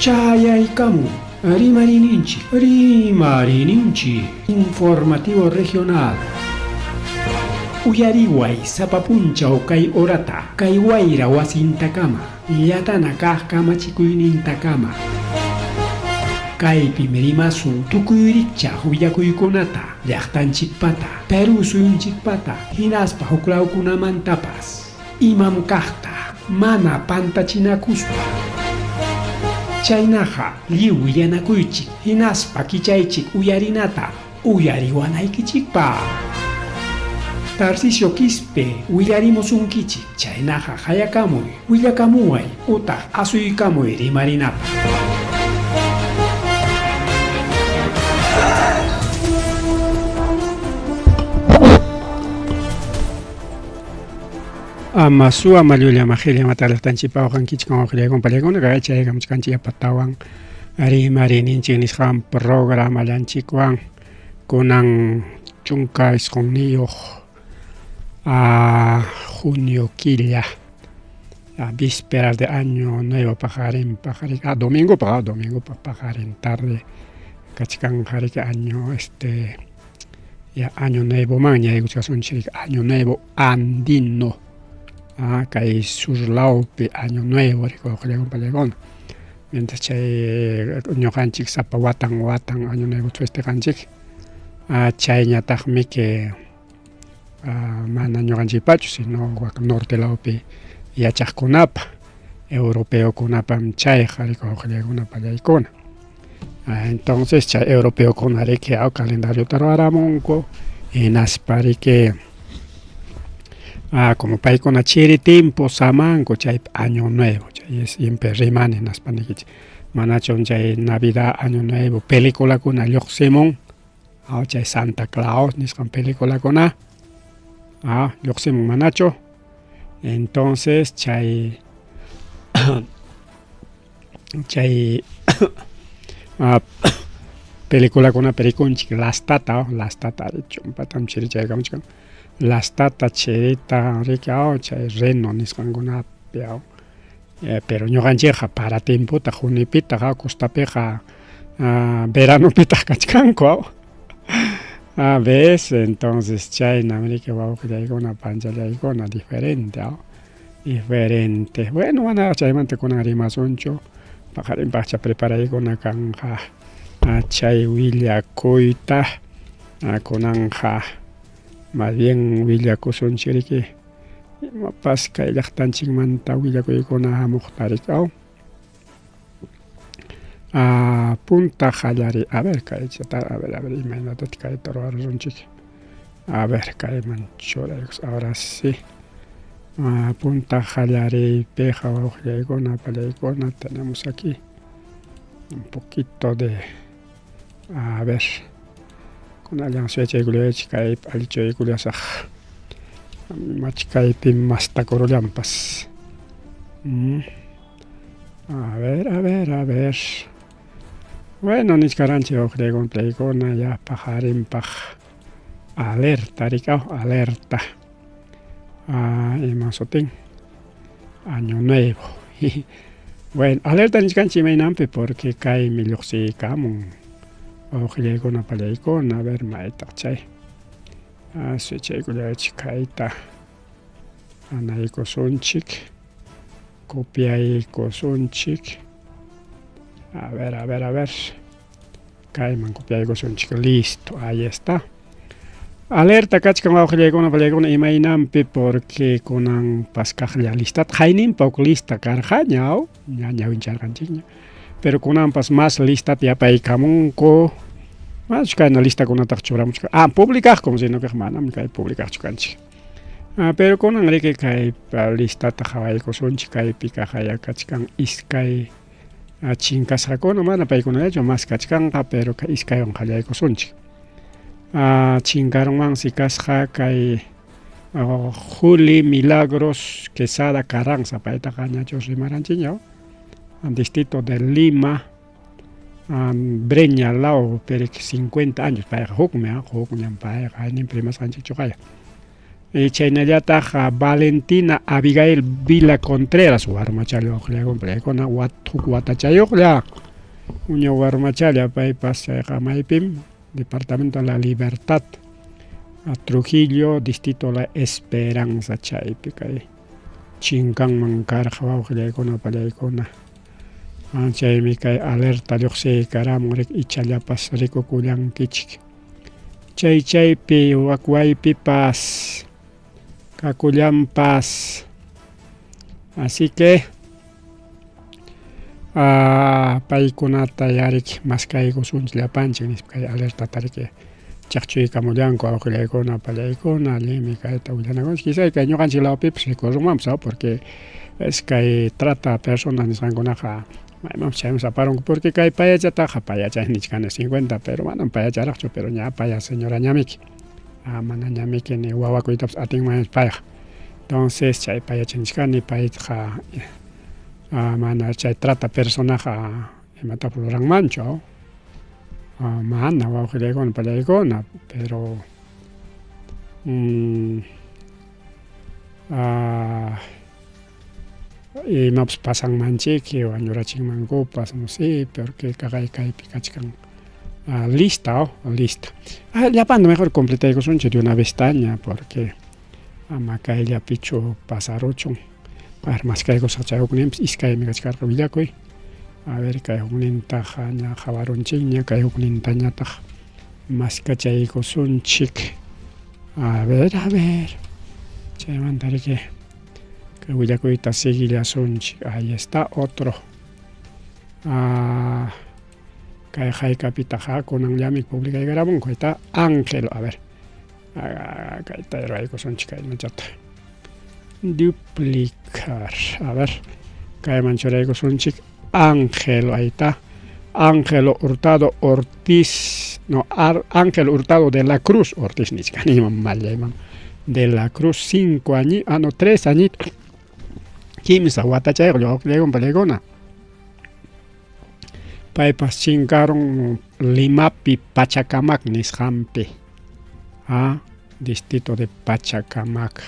Chayaykamun Rimariyninchik, Rimariyninchik, Informativo Regional. Uyariway sapa punchaw kay horata, kay wayra wasintakama, llatana kaq kamachikuynintakama. Kaypim rimasun tukuy rikchaq willakuykunata, llaqtanchikpata, Perú suyunchikpata, hinaspa huklawkunamantapas. Imam kaqta mana pantachinakuspa. Chaynaqa lliw willanakuychik hinaspa kichaychik uyarinata uyariwanaykichikpaq. Tarcisio Quispe willarimusunkichik, chaynaqa qayakamuy, willakamuway utaq asuykamuy rimarinapaq. Ama suwa mallulla maqilla matalaqtanchikpa waqankichik wawqillaykuna pallaykuna kay chaykamuchkanchik yapatawan rimariyninchik nisqan programallanchikwan kunan 19 junio killa vísperas de año nuevo paqarin paqarin domingopaq domingopaq paqarin tarde kachkanqa riki año este ya año nuevomanña yaykuchkasunchik año nuevo andino kay sur lawpi año nuevo riki wawqillaykuna pallaykuna mientras chay ñuqanchik sapa watan watan año nuevo festejanchik chayñataqmi que mana ñuqanchikpachu sino wak norte lawpi yachaqkunapa europeokunapam chayqa riki wawqillaykuna pallaykuna entonces chay europeokuna riki calendariota ruwaramunku hinaspa riki como paykuna chiri timpo samanku chaypi año nuevo chay siempre rimani hinaspa niykichik manachum chay navidad año nuevo peliculakuna lluqsimun chay Santa Claus nisqan peliculakuna lluqsimun manachu entonces chay chay peliculakunapi rikunchik lastata lastata chumpatam chirichaykamuchkan lastata chirita riki chay reno nisqankunapi pero ñuqanchikqa para tiempota junipitaq costapiqa veranopitaq kachkanku ves entonces chaynam riki wawqillaykuna panchallaykuna diferente diferente bueno mana chaymanta kunan rimasunchu paqarinpaqcha preparaykuna kanqa chay willakuyta kunanqa más bien willakusunchik riki imapas kay llaqtanchikmanta willakuykuna hamuqta riki punta qallariy a ver kaychata a ver a ver imaynatataq kayta ruwarusunchik a ver kayman churaykus ahora sí punta qallariypiqa wawqillaykuna pallaykuna tenemos aquí un poquito de a ver kunallan suyachaykullaychik kaypi allichaykullasaq machkaypi mastakurullanpas a ver a ver a ver bueno nichkaranchik wawqillaykuna pallaykuna ya paqarinpaq alerta riki alerta ima sutin año nuevo bueno alerta nichkanchik imaynanpi porque kaymi lluqsiykamun wawqillaykuna pallaykuna a ver maytaq chay suyachaykullaychik kayta anaykusunchik copiaykusunchik a ver a ver a ver kayman copiaykusunchik listo ahí está alerta kachkan wawqillaykuna pallaykuna imaynanpi porque kunan paskaqlla listata qayninpa huk lista karqaña ña ñawincharqanchikña pero kunanpas más listata yapaykamunku manachu kayna listakunataqa churamuchkan publicaqkum sino que manam kay publicaqchu kanchik pero kunan riki kay listata qhawaykusunchik kaypi kaqaya kachkan iskay chinkasqakuna mana paykunallachu más kachkanqa pero kay iskaywan qallaykusunchik chinkarunmansi kasqa kay Juli Milagros Quesada Carranza paytaqa ñachu rimaranchikña distrito de Lima Breña law pero 50 años payqa hukmi hukñam payqa ayninpi rimasqanchikchu qaya. Chaynallataq Valentina Abigail Vila Contreras warmachalla wawqillaykuna pallaykuna huk watachayuqlla uña warmachalla paypas chayqa maypim Departamento La Libertad a Trujillo Distrito La Esperanza chaypi kay chinkanman karqa wawqillaykuna pallaykuna chaymi kay alerta lluqsiykaramun ichallapas rikukullankichik Chay chaypi wak waypipas kakullanpas. Así que paykunata yarik maskaykusunchik llapanchik nispa kay alertata riki chaqchuykamullanku awqillaykuna pallaykuna allinmi kayta willanakunchik quizá kay ñuqanchik lawpipas rikurunmanpas porque es kay trata personas nisqankunaqa Maymanpas chaymanpas aparunku porque kay payachataqa payacha nichkani 50 pero manam payacharaqchu pero ña paya señorañamiki ah, manañamiki ni wawakuytapas atinmanñach payqa entonces chay payacha nichkani payqa ah, mana chay trata personaqa imatapas ruranmanchu ah, mana wawqillaykuna pallaykuna pero ah, Imapas pasanmanchiki wañurachinmankupas, no sé, porque kaqay kaypi kachkan. Ah, lista, oh, lista. Ah, llapanta mejor completaykusunchik de una vez taña, porque ama kayllapichu pasaruchun. A ver, maskaykusaq chay hukninpas iskaymi kachkarqa willakuy. A ver, kay huknintaqa ña qhawarunchikña, kay huknintañataq maskachaykusunchik. A ver, a ver. Chaymanta riki Kay willakuyta siguillasunchik. Ahí está otro. Ah, kay haykapitaq kunanllami publicaykaramunku. Ahí está Ángel. A ver. Ah, kayta ruraykusunchik kaynachata. Duplicar. A ver. Kayman churaykusunchik Ángel. Ahí está. Ángel Hurtado Ortiz. No, Ángel Hurtado de la Cruz. Ortiz nichkani mallayman. De la Cruz 5 añi, ah no, 3 añitos. Kimsa watachayuq lluqllaykunpa pallaykuna. Paypas chinkarun Limapi Pachacamac nisqanpi. Ah, distrito de Pachacamac.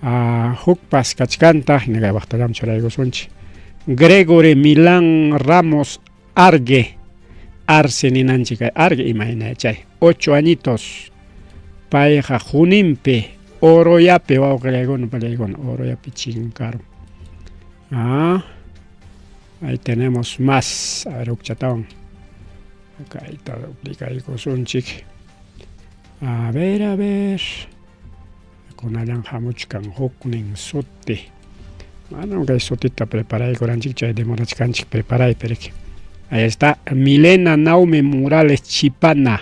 Ah, hukpas kachkantaq, hinakay waqtallam churaykusunchik. Gregory Milán Ramos Argue. Arce ninanchik kay Argue imayna chay. 8 añitos. Payqa Juninpi, Oroyapi wawqillaykuna pallaykuna, Oroyapi chinkarun. Ah, ahí tenemos más. A ver, hukchatawan. Kayta duplicaykusunchik. A ver, a ver. Kunallan hamuchkan huknin suti. Manam kay sutita preparaykuranchik chay demorachkanchik preparaypi riki. Ahí está Milena Naume Morales Chipana.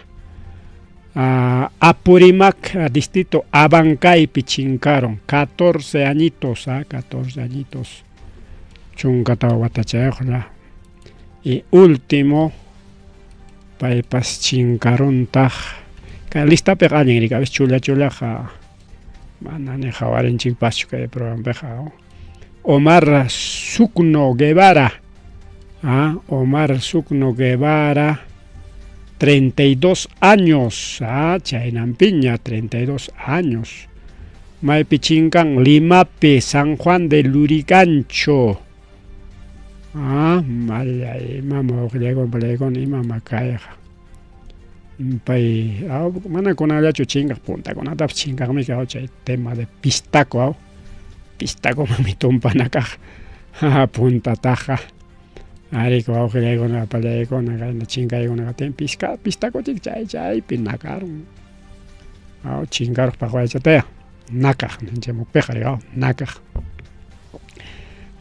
Ah, Apurimac, distrito Abancaypi chinkaron. 14 añitos, ah, 14 añitos. Chunka tawa watachayuqlla. Y último, paypas chinkaruntaq. Kay listapiqa allin riki, a veces chulla chullaqa mana ni qhawarinchikpaschu kay programapiqa. Omar Sukno Guevara. Ah, Omar Sukno Guevara, 32 años. Ah, chaynampiña, 32 años. Maypi chinkan Limapi, San Juan de Lurigancho. Ah, mallay, imam wawqillaykuna pallaykuna, imam kayqa. Pay, ah, mana kunanllachu chinkaq, puntakunatapas chinkaqmi kay chay tema de pistaco, ah. Pistacomanmi tumpana kaq puntataqa. Arik wawqillaykuna pallaykuna kayna chinkaykuna kaptin piska pistacochik chay chaypi nakarun. Ah, chinkaruq paqwaychataya nakaq ninchik mukpiqa riq, nakaq.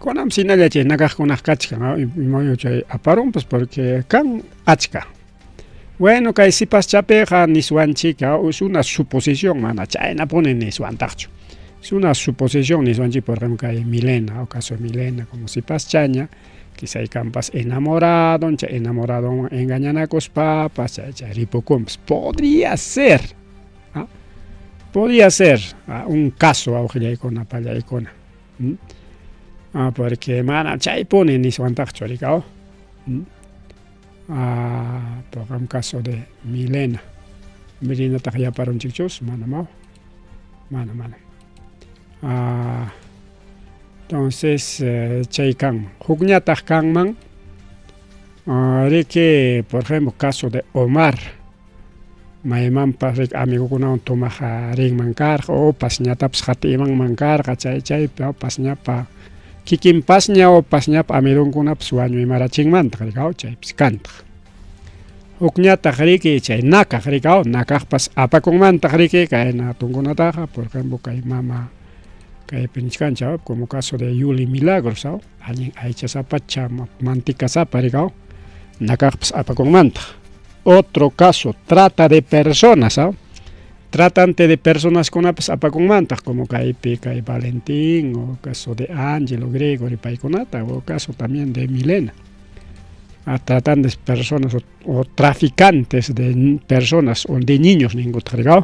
Kunanpas hinalla chay nakaqkunaq kachkan, imayo chay aparunpas porque kan achka. Bueno, kay sipaschapiqa niswanchik, es una suposición, mana chaynapuni niswantaqchu. Es una suposición niswanchik, por ejemplo, kay Milena, o caso de Milena, como sipaschaña, quizá kanpas enamorado, chay enamorado engañanakuspapas, chay chay ripukunpas. Podría ser, ¿ah? Podría ser, ¿ah? Un caso wawqillaykuna pallaykuna. ¿Mm? Ah, porque mana chaypuni niswantaqchu rikaw. ¿Mm? Ah, por un caso de Milena. Milenataq yaparunchikchus, manam. Mana, mana. Ah, entonces eh, chay kanman. Hukñataq kanman, ah, riki, por ejemplo, caso de Omar, maymanpas riki amigukunawan tomaq rinman karqa o pasñatapas qatimanman karqa chay chaypi pasñapa kikin pasña o pasñapa amidunkunapas wañuymarachinmantaq riki chaypis kantaq. Hukñataq riki chay nakaq riki nakaqpas apakunmantaq riki kayna hatunkunataqa, por ejemplo kay mama kaypi nichkanchik como caso de Yuli Milagros allin aychasapacha manticasapa riki nakaqpas apakunmantaq. Otro caso, trata de personas, tratante de personaskunapas apakunmantaq como kaypi kay Valentín o caso de Ángelo Gregory paykunata o caso también de Milena. A tratantes personas o traficantes de personas o de niños ninkutaq riki.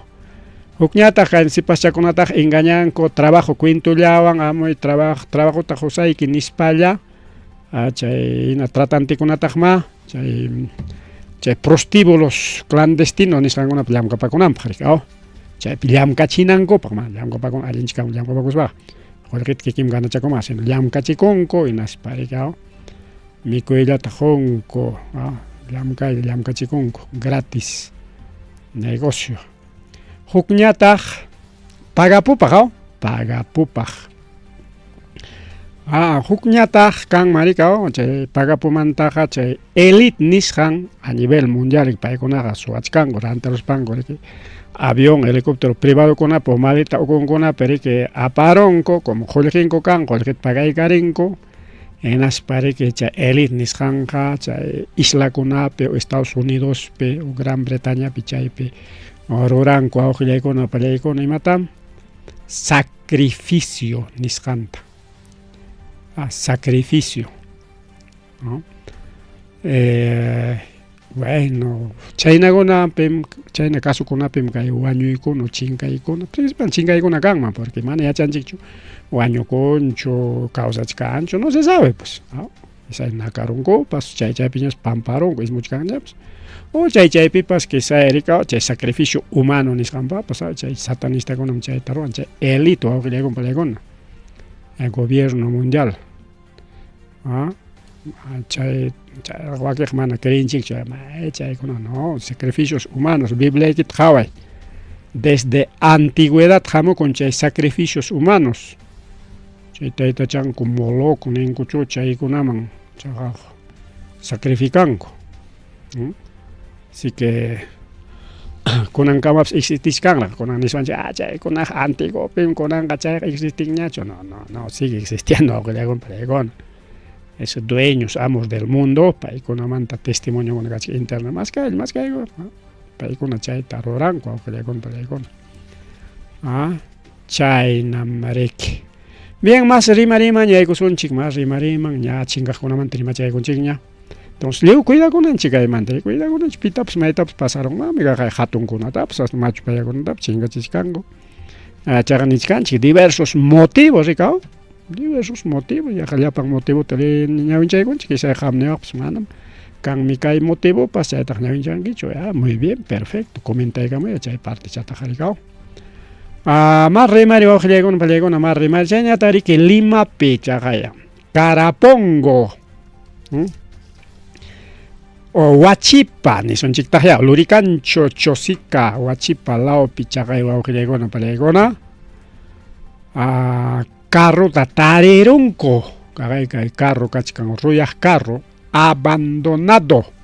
Hukñataq kay sipaschakunataq engañanku trabajo cuentollawan amuy trabajo trabajota qusayki nispalla chay hina tratantekunataqma chay chay prostíbulos clandestinos nisqankunapi llamkapakunanpaq riki chaypi llamkachinankupaq mana llamkapakun allinchu kanman llamkapakuspaqa qullqita kikinmi ganachakunman sino llamkachikunku hinaspa riki mikuyllata qunku llamkaylla llamkachikunku gratis negocio. Hukñataq pagapupaq pagapupaq. Hukñataq kanman riki chay pagapumantaqa chay elite nisqan a nivel mundial paykunaqa suwachkanku rantiruspanku riki avión, helicóptero privadokunapi o maleta ukunkunapi riki aparunku como qullqinku kan qullqita pagaykarinku hinaspa riki chay elite nisqanqa chay islakunapi o Estados Unidospi o Gran Bretañapi chaypi ruranku awqillaykuna pallaykuna imatam sacrificio nisqanta. Sacrificio. ¿No? Bueno, chaynakunapim, chayna casokunapim kay wañuykuna, chinkaykuna, principal chinkaykuna kanman, porque mana yachanchikchu wañukunchu, kawsachkanchu, no se sabe pues, ¿no? Quizá nakarunkupas, chay chaypiñas pamparunku, ismuchkanñapas. O chay chaypipas quizá erika chay sacrificio humano nisqanpapas, chay satanistakunam chayta ruwan, chay elite wawqillaykuna pallaykuna, el gobierno mundial. Chay chay wakiq mana creenchikchu, chaykuna no, sacrificios humanos, Bibliaykita qhaway. Desde antigüedad hamukun chay sacrificios humanos. Chay taytachanku Moloch ninkuchu chaykunaman chayqa sacrificanku. Así que kunankamapas existichkanraq, kunan nispanchik chaykunaqa antiguopim kunanqa chayqa existinñachu. No, no, no, sigue existiendo awqillaykuna pallaykuna. Esos dueños, amos del mundo, paykunamanta testimoniokuna kachkan internet maskaylla, maskaykuna. Paykuna chayta ruranku awqillaykuna pallaykuna. Chaynam riki. Bien, más rimariman yaykusunchik, más rimariman, ña chinkaqkunamanta rimachaykunchikña. Entonces, lliw cuidakunanchik kaymanta, cuidakunanchik pitapas maytapas pasarunmanmi, kay hatunkunatapas, hasta machu payakunatapas chinkachichkanku. Chayqa nichkanchik diversos motivos, rikaw, diversos motivos, yaqa llapan motivota ñawinchaykunchik, quizá qam niwaqpas manam kanmi kay motivopas, chaytaq ñawinchankichu, muy bien, perfecto, comentaykamuy chay partechataq rikaw. Más rimari wawqillaykuna pallaykuna más rimari chayñata riki Limapi chaqaya Carapongo o Huachipa nisunchiktaqya Luricancho Chosica Huachipa lawpi chaqay wawqillaykuna pallaykuna carrota tarirunku kaqay kay carro kachkan ruyaq carro abandonado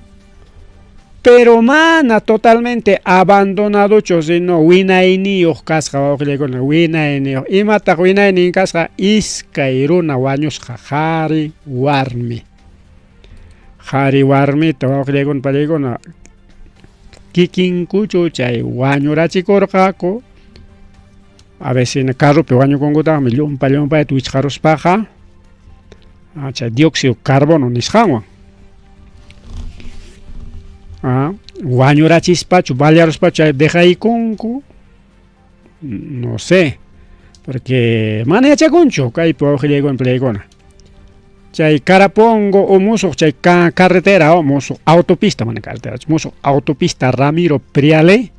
pero mana totalmente abandonadochu sino winayniyuq kasqa wawqillaykuna winayniyuq imataq winaynin kasqa iskay runa wañusqa qhari warmi qhari warmita wawqillaykuna pallaykuna kikinkuchu chay wañurachikurqaku a veces carropi wañukunkutaqmi llumpa llumpayta wichqaruspaqa chay dióxido carbono nisqanwan wañurachispachu balearuspachu chay dejaykunku no sé porque mana yachakunchu kaypi wawqillaykuna pallaykuna chay Carapongo o musuq chay carretera o musuq autopista mana carretera musuq autopista Ramiro Priale.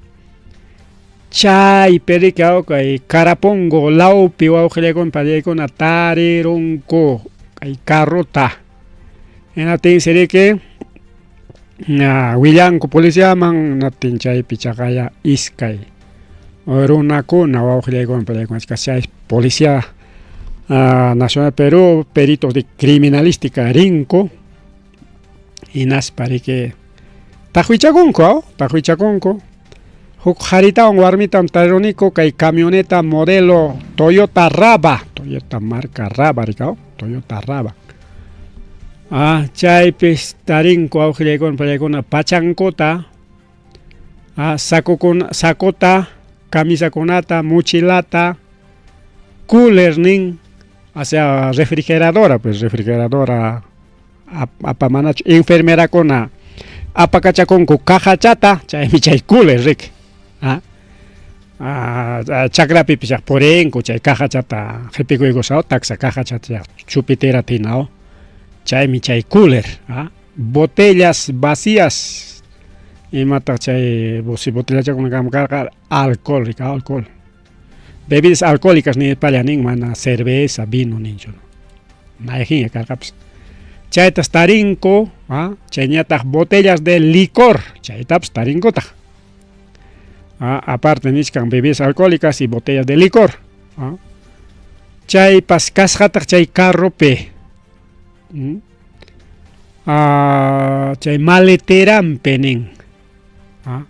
Chaypi riki kay Carapongo lawpi wawqillaykuna pallaykuna tarirunku kay carrota. Hinaptinsi riki willanku policiaman hinaptin chaypi chaqaya iskay runakuna wawqillaykuna pallaykuna chay policía nacional Perú peritos de criminalística rinku hinaspa riki taqwichakunku taqwichakunku huk qharitawan warmitam tariruniku kay camioneta modelo Toyota Rava Toyota marca Rava rikaw Toyota Rava ah chaypis tarinku awqillaykuna pallaykuna pachankuta ah sacokuna sacota camisakunata mochilata cooler nin o sea refrigeradora pues refrigeradora apamanachu enfermerakuna apakachakunku cajachata chaymi chay cooler riki ah chakrapipis purinku chay cajachata qhipikuykusao taksa cajachata chupiterata hina chaymi chay cooler ah botellas vacías imataq chay botellachakuna kanman karqa alcohol riki alcohol bebidas alcohólicas nispalla nin mana cerveza vino ninchu mayqinña karqapas chaytas tarinku ah chayñataq botellas de licor chaytapas tarinkutaq ah aparte nichkan bebidas alcohólicas y botellas de licor ah chaypas kasqataq chay carropi ah chay maleteranpi nin ah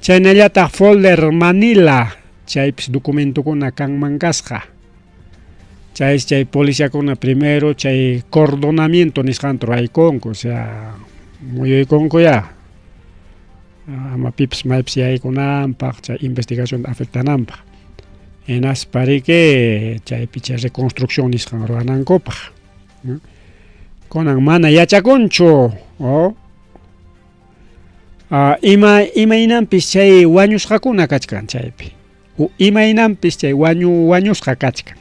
chaynallataq folder Manila chaypis documentokuna kanman kasqa chaysi chay policiakuna primero chay cordonamiento nisqanta ruraykunku o sea muyuykunku ya ama pipas maypis yaykunanpaq chay investigacionta afectananpaq hinaspa riki chaypi chay reconstrucción nisqan ruranankupaq kunan mana yachakunchu o ima imaynanpis chay wañusqakuna kachkan chaypi o imaynanpis chay wañu wañusqa kachkan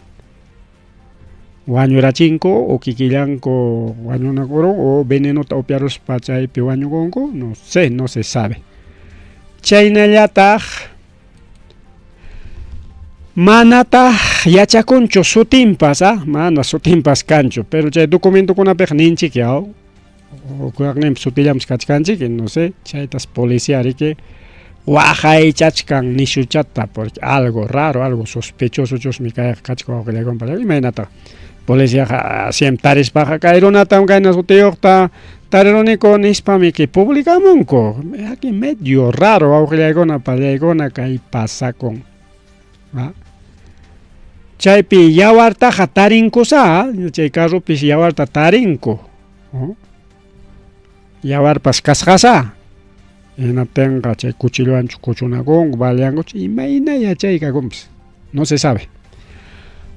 wañurachinku o kikillanku wañunakurun o venenota upiaruspa chaypi wañukunku no sé no se sabe chaynallataq manataq yachakunchu sutinpas ah mana sutinpas kanchu pero chay documentokunapiqa ninchik yaw kuyaqninpas sutillanpas kachkanchik no sé chaytas policía riki waqaychachkan nishuchata porque algo raro algo sospechoso chusmi kayqa kachkan wawqillaykuna imaynataq policiaqa siempre tarispaqa kay runatam kayna sutiyuqta tariruniku nispamiki publicamunku aquí medio raro wawqillaykuna pallaykuna kay pasakun ah chaypi yawartaqa tarinkusa chay carropis yawarta tarinku yawarpas kasqasa hinaptinqa chay cuchillowanchu kuchunakunku baleankuchu imayna yachay kakunpas no se sabe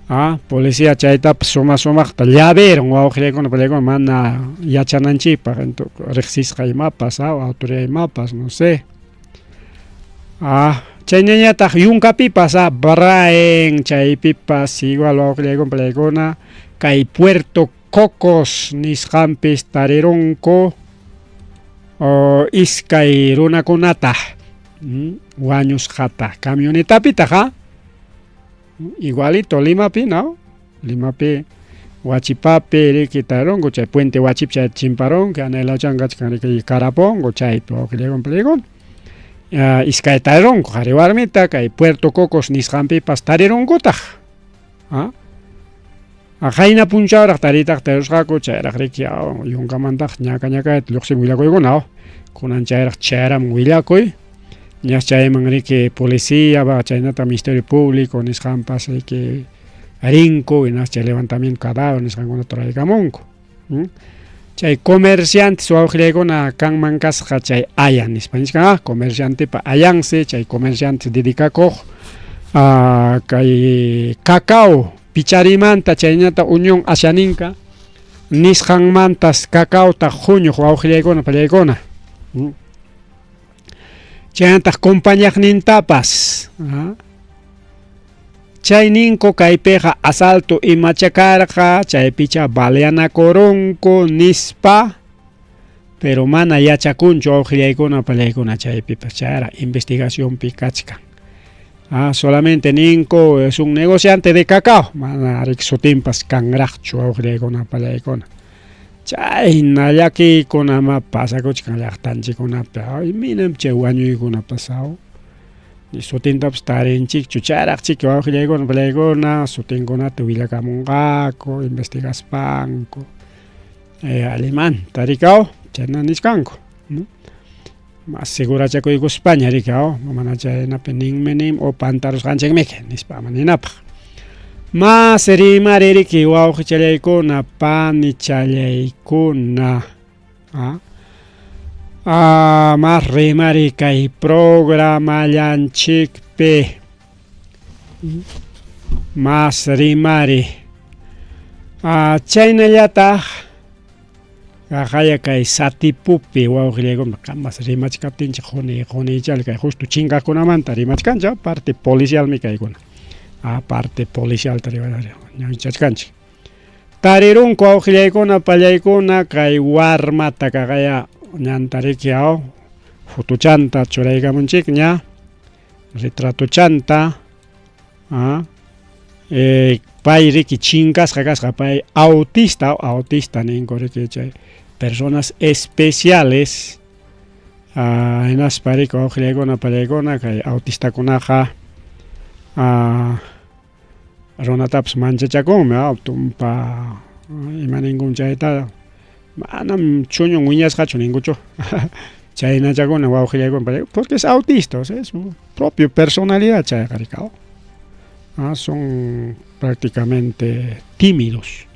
ah policía chaytapas suma sumaqta llaverun wawqillaykuna pallaykuna mana yachananchikpaq riqsisqa imapas ah autoridad imapas no sé ah chaynañataq yunkapipas ah Braen chaypipas igual wawqillaykuna pallaykuna kay Puerto Cocos nisqanpis tarirunku iskay runakunata wañusqata camionetapitaq ah igualito Limapi no Limapi Huachipapi riki tarirunku chay puente Huachipi chay chimparunku hanay lawchan kachkan riki Carapongo chaypi wawqillaykuna pallaykuna iskay tarirunku qhari warmita kay Puerto Cocos nisqanpipas tarirunkutaq ah Qayna punchawraq tariytaqa tarirusqaku chayraq riki yunkamantaq ñaka ñakayta lluqsimun willakuykuna kunan chayraq chayaramun willakuy ñas chayman riki policía va chaynataq ministerio público nisqanpas riki rinku hinaspa chay levantamiento cadáver nisqankunata ruraykamunku chay comerciantes wawqillaykuna kanman kasqa chay aya nispa nichkan ah comerciantepa ayansi chay comerciantes dedicakuq kay cacao picharimanta chaynata Unión Ashaninka nisqanmantas cacaota huñuq wawqillaykuna pallaykuna chaynataq compañaqnintapas chay ninku kaypiqa asalto imacha karqa chaypicha baleanakurunku nispa pero mana yachakunchu wawqillaykuna pallaykuna chaypipas chayra investigacionpi kachkan. Ah, solamente ninku es un negociante de cacao, mana riki sutinpas kanraqchu wawqillaykuna pallaykuna. Chayna llakiykunamá pasakuchkan llaqtanchikkunapi, imaynanpi chay wañuykuna pasawun. Ni sutintapas tarinchikchu, chayraqchiki wawqillaykuna pallaykuna sutinkunata willakamunqaku investigaspanku. Eh, allimanta rikaw, chayna nichkanku. Mas segurachakuykuspaña rikaw, mana chaynapi ninmi nin o pantarusqanchikmiki nispa ama ninapaq. Mas rimari riki wawqichallaykuna, panichallaykuna. Ah, ah, mas rimari kay programallanchikpi. Mas rimari. Ah, chaynallataq Qaqaya kay Satipupi wawqillaykuna qamas rimachkaptinchik quni qunichal kay justo chinkaqkunamanta rimachkanchik parte policialmi kaykuna. Ah, parte policialta ñawinchachkanchik. Tarirunku wawqillaykuna pallaykuna kay warmata kaqaya ñanta riki aw fotochanta churaykamunchikña retratochanta ah, eh, pay riki chinkasqa kasqa pay autista autista ninku riki chay personas especiales ah, hinaspa riki wawqillaykuna pallaykuna kay autistakunaqa ah, runatapas manchachakunmi ah, tumpa ima ninkun chayta manam chuñun wiñasqachu ninkuchu chaynachakuna wawqillaykuna porque es autista o sea es su propio personalidad chayqa riki ah, son prácticamente tímidos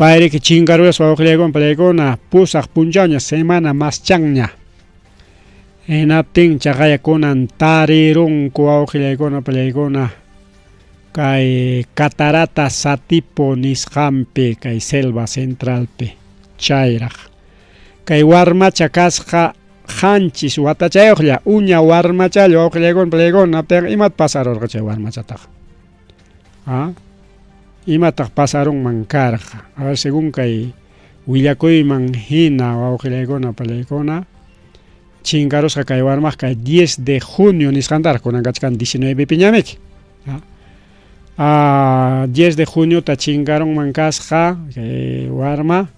pay riki chinkaruyasqa wawqillaykuna pallaykuna pusaq punchawña semana maschanña hinaptin chaqaya kunan tarirunku wawqillaykuna pallaykuna kay catarata Satipo nisqanpi kay selva centralpi chayraq kay warmacha kasqa qanchis watachayuqlla uña warmachalla wawqillaykuna pallaykuna hinaptinqa imat pasarurqa chay warmachataqa ah imataq pasarunman karqa a ver según kay willakuyman hina wawqillaykuna pallaykuna chinkarusqa kay warmaq kay 10 de junio nisqantaraq kunan kachkan 19 piñamiki ah, 10 de juniota chinkarunman kasqa kay warma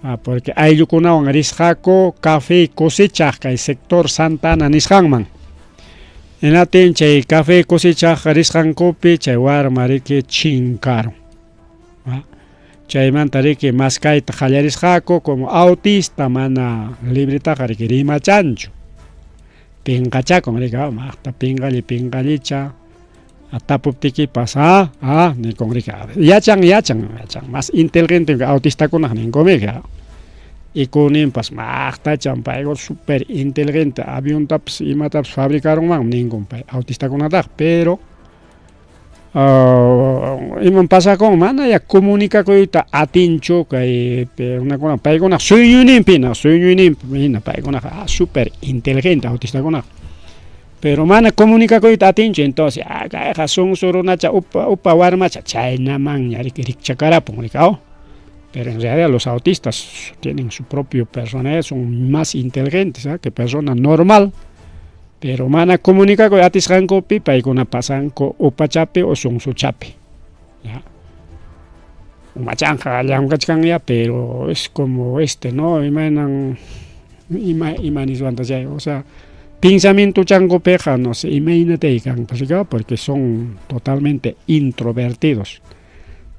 ah, porque ayllukunawan risqaku café cosechaq kay sector Santa Ana nisqanman hinatin chay café cosechaq risqankupi chay warma riki chinkarun ah, chaymanta riki maskayta qallarisqaku como autista mana libretaqa riki rimachanchu pinqachakun riki maqta pinqalli pinqallicha tapuptikipas ah ah nikun riki yachan yachan yachan mas inteligente autistakunaq ninkumiki ikuninpas maqtachan payqa super inteligente aviontapas imatapas fabricarunmanmi ninkun pay autistakunataqa pero uh, iman pasakun mana ya comunicakuyta atinchu kay runakuna paykunaq sueñuyninpina sueñuyninpi hina paykunaqa ah, super inteligente autistakunaqa pero mana comunicakuyta atinchu entonces ah, kayqa sunsu runacha upa upa warmacha chaynamanña riki rikchakarapun riki aw pero en realidad los autistas tienen su propio personalidad son más inteligentes ¿eh? que persona normal pero mana comunicakuy atisqankupi paykuna pasanku upachapi o sunsuchapi ya umachanqa llamkachkanya pero es como este no imaynan ima ima niswanta chay o sea pensamientochankupiqa no sé imaynatay kanpas porque son totalmente introvertidos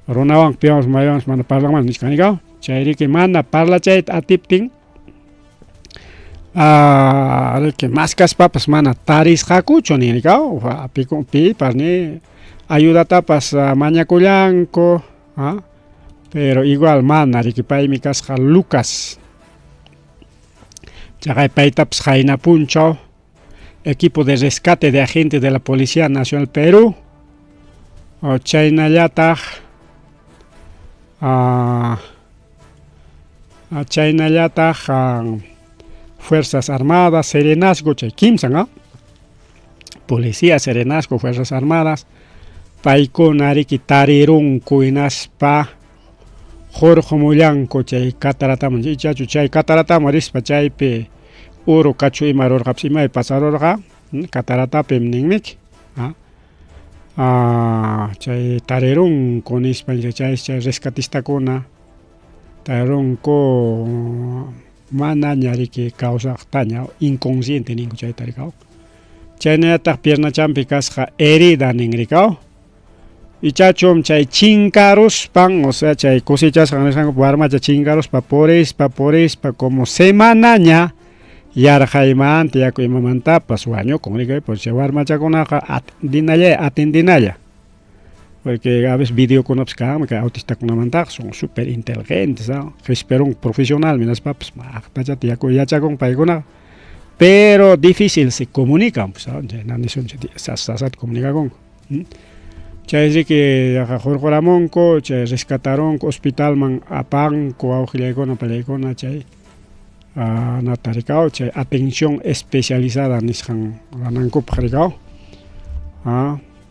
runawan piwanpas maywanpas mana parlanman nichkanika chayriki mana parlachayta atiptin ah, riki maskaspapas mana tarisqakuchu nirika pipas ni ayudatapas mañakullanku ah, pero igual mana riki paymi kasqa Lucas chaqay paytapas qayna punchaw equipo de rescate de agentes de la Policía Nacional Perú chaynallataq ah, chaynallataq Fuerzas Armadas, Serenazgo, chay kimsan, ¿ah? Policía, Serenazgo, Fuerzas Armadas, paykuna riki tarirunku hinaspa hurqumullanku chay catarataman ichachu chay catarataman rispa chaypi uru kachu ima rurqapas imay pasarurqa cataratapim ninmiki. Chay tarirunku nispa chay chay rescatistakuna tarirunku manaña riki kawsaqtaña inconsciente ninku chayta rikaw. Chaynallataq piernachanpi kasqa herida nin rikaw. Ichachum chay chinkaruspan, o sea chay cosechasqan nisqanku warmacha chinkaruspa purispa purispa como semanaña yarqaymanta yaku imamantapas wañukun riki, pues chay warmachakunaqa atendinalla atendinalla. Porque a veces videokunapas kanmi kay autistakunamantaqa son super inteligentes, ¿no? Qhisperun profesional hinaspapas maqtachata yaku yachakun paykunaqa. Pero difícil se comunican, pues, ¿no? Chayna nisunchik sasa sasata comunicakunku. Chay riki yaqa hurquramunku, chay rescatarunku hospitalman apanku wawqillaykuna pallaykuna chay nata rikaw chay atención especializada nisqan ruwanankupaq rikaw.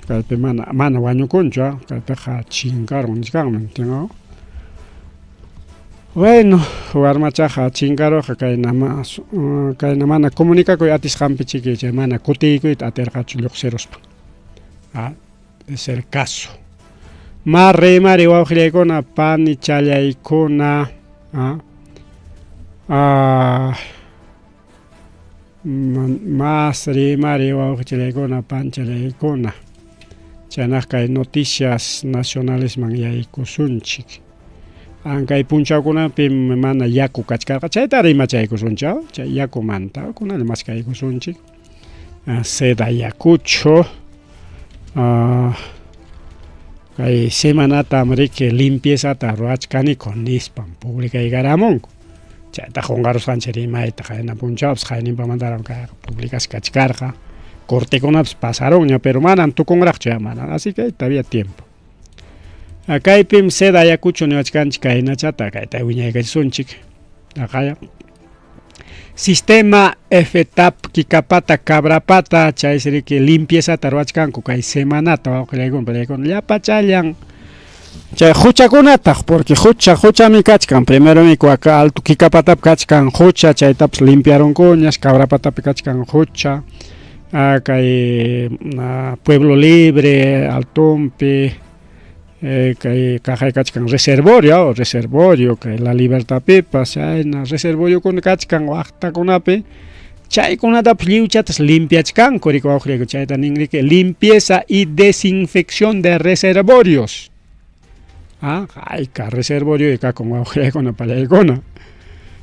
Kaypi mana mana wañukunchu kaypiqa chinkarun nichkanmi. Bueno, warmachaqa chinkaruqa kayna kayna mana comunicakuy atisqanpi chiki chay mana kutiykuyta atirqachu lluqsiruspa. Es el caso. Mari mari wawqillaykuna panichallaykuna mas rimari wawqichallaykuna panchallaykuna chaynaq kay noticias nacionalesman yaykusunchik. Kay punchawkunapim mana yaku kachkarqa chayta rimachaykusunchik chay yakumanta kunalla maskaykusunchik. Seda Ayacucho kay semanatam riki limpiezata ruwachkaniku nispam publicaykaramunku. Chayta qunqarusqanchik rimayta qayna punchawpas qayninpamantaraq kayqa publicasqa kachkarqa. Cortekunapas pasarunña pero manam tukunraqchu ya mana así que todavía tiempo. Kaypim Seda Ayacucho niwachkanchik kaynachata kayta wiñaykachisunchik. Aqaya. Sistema FTAP Kikapata Cabrapata chaysi riki limpiezata ruwachkanku kay semanata wawqillaykuna pallaykuna llapachallan chay huchakunataq porque hucha huchami kachkan primeromi waka alto Kikapatapi kachkan hucha chaytapas limpiarunkuñas Cabrapatapi kachkan hucha kay Pueblo Libre altompi kay kaqay kachkan reservorio reservorio kay La Libertadpipas chayna reservoriokuna kachkan waqtakunapi chaykunatapas lliwchatas limpiachkanku riki wawqillayku chayta nin riki limpieza y desinfección de reservorios. Hayka reservorio kakun wawqillaykuna pallaykuna.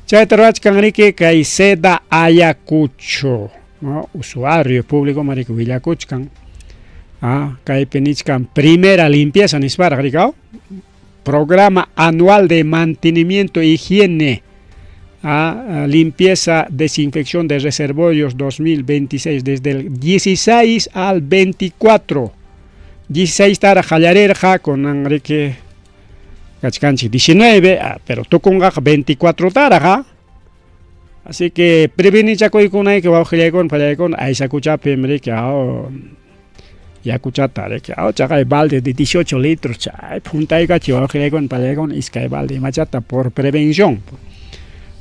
Chayta ruwachkan riki kay Seda Ayacucho, ¿no? Usuario público riki willakuchkan. Kaypi nichkan primera limpieza nisparaq rikaw. Programa anual de mantenimiento e higiene. Limpieza, desinfección de reservorios 2026 desde el 16 al 24. 16 taraq qallarirqa kunan riki kachkanchik 19, pero tukunqaqa 24 taraq. Así que prevenichakuykunayki wawqillaykuna pallaykuna aysakuchapim riki yakuchata riki chaqay balde de 18 litros chay puntaykachi wawqillaykuna pallaykuna iskay balde imachata por prevención.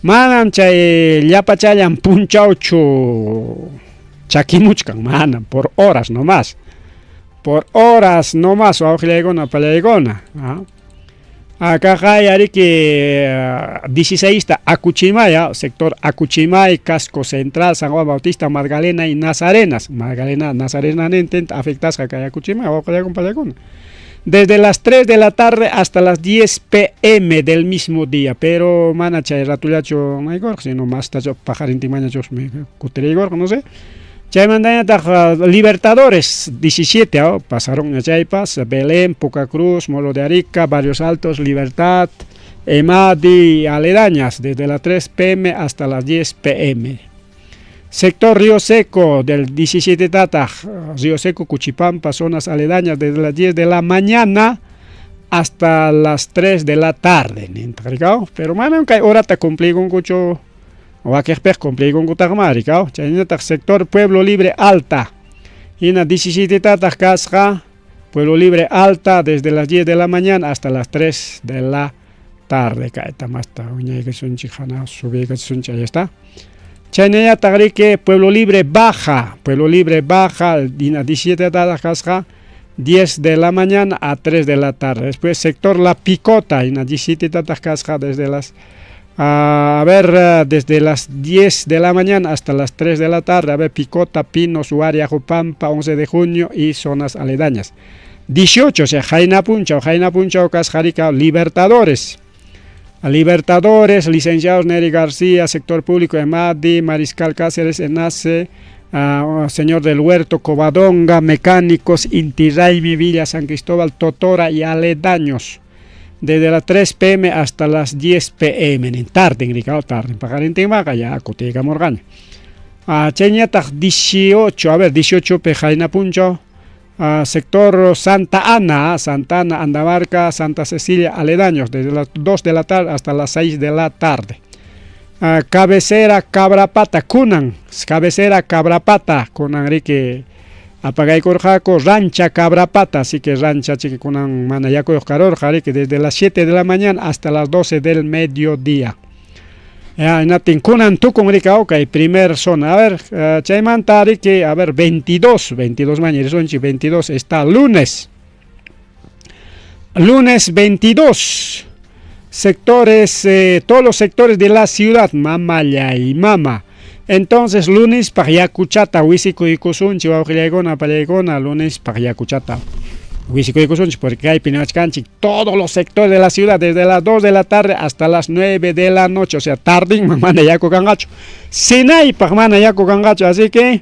Manam chay llapachallan punchawchu chakimuchkan manam por horas nomás. Por horas nomás wawqillaykuna pallaykuna. Akaqay riki 16 ta Acuchimay, sector Acuchimay, Casco Central, San Juan Bautista, Magdalena y Nazarenas. Magdalena, Nazarena nintin afectasqa kay Acuchimay wawqillaykuna pallaykuna. Desde las 3 de la tarde hasta las 10 pm del mismo día, pero mana chay ratullachu maykurqa, sino más tachu paqarintinmañachusmi kutiriykurqa, no sé. Chaymantañataq Libertadores 17 pasaron chaypas Belén, Pucacruz, Molo de Arica, Barrios Altos, Libertad, Emadi, aledañas, desde las 3 pm hasta las 10 pm. Sector Río Seco del 17 Tata, Río Seco, Cuchipampa, zonas aledañas, desde las 10 de la mañana hasta las 3 de la tarde. Pero manam kay horata cumplikunkuchu wakiqpiq cumplikunkutaqma rikaw. Chaynataq sector Pueblo Libre Alta. Hina 17 tataq kasqa Pueblo Libre Alta desde las 10 de la mañana hasta las 3 de la tarde. Kayta masta wiñaykasunchik hana subiykasunchik, ahí está. Chaynallataq riki Pueblo Libre Baja, Pueblo Libre Baja, hina 17 tataq kasqa 10 de la mañana a 3 de la tarde. Después sector La Picota, hina 17 tataq kasqa desde las a ver, desde las 10 de la mañana hasta las 3 de la tarde, a ver, Picota, Pinos, Huaria, Jupampa, 11 de junio y zonas aledañas. 18, o sea, Jaina Punchao, Jaina Punchao, Casjarica, Libertadores. Libertadores, licenciados Nery García, sector público, Emadi, Mariscal Cáceres, Enace, señor del Huerto, Covadonga, mecánicos, Inti Raymi, Villa San Cristóbal, Totora y aledaños. Desde las 3 pm hasta las 10 pm. Tarde, Ricardo, tarde. Paqarintinmaqa ya kutiykamurqaña. Chayñataq 18, a ver, 18 p Jaina Puncho, sector Santa Ana, Santa Ana, Andamarca, Santa Cecilia, aledaños, desde las 2 de la tarde hasta las 6 de la tarde. Cabecera Cabrapata, Kunan, cabecera Cabrapata, Kunan riki apagaykurqaku, Rancha Cabrapata, así que Rancha chiki kunan mana yakuyuq karurqa, riki desde las 7 de la mañana hasta las 12 del mediodía. Ya, hinaptin kunan tukun riki kay primer zona. A ver, chaymanta riki, a ver, 22, 22 maña risunchik, 22 está lunes. Lunes 22. Sectores, todos los sectores de la ciudad, mamalla y mama. Entonces, lunes paq yakuchata wisikuykusunchik, wawqillaykuna, pallaykuna, lunes paq yakuchata wisikuykusunchik, porque kaypi niwachkanchik todos los sectores de la ciudad, desde las 2 de la tarde hasta las 9 de la noche, o sea, tardinman mana yaku kanqachu. Sinaypaq mana yaku kanqachu, así que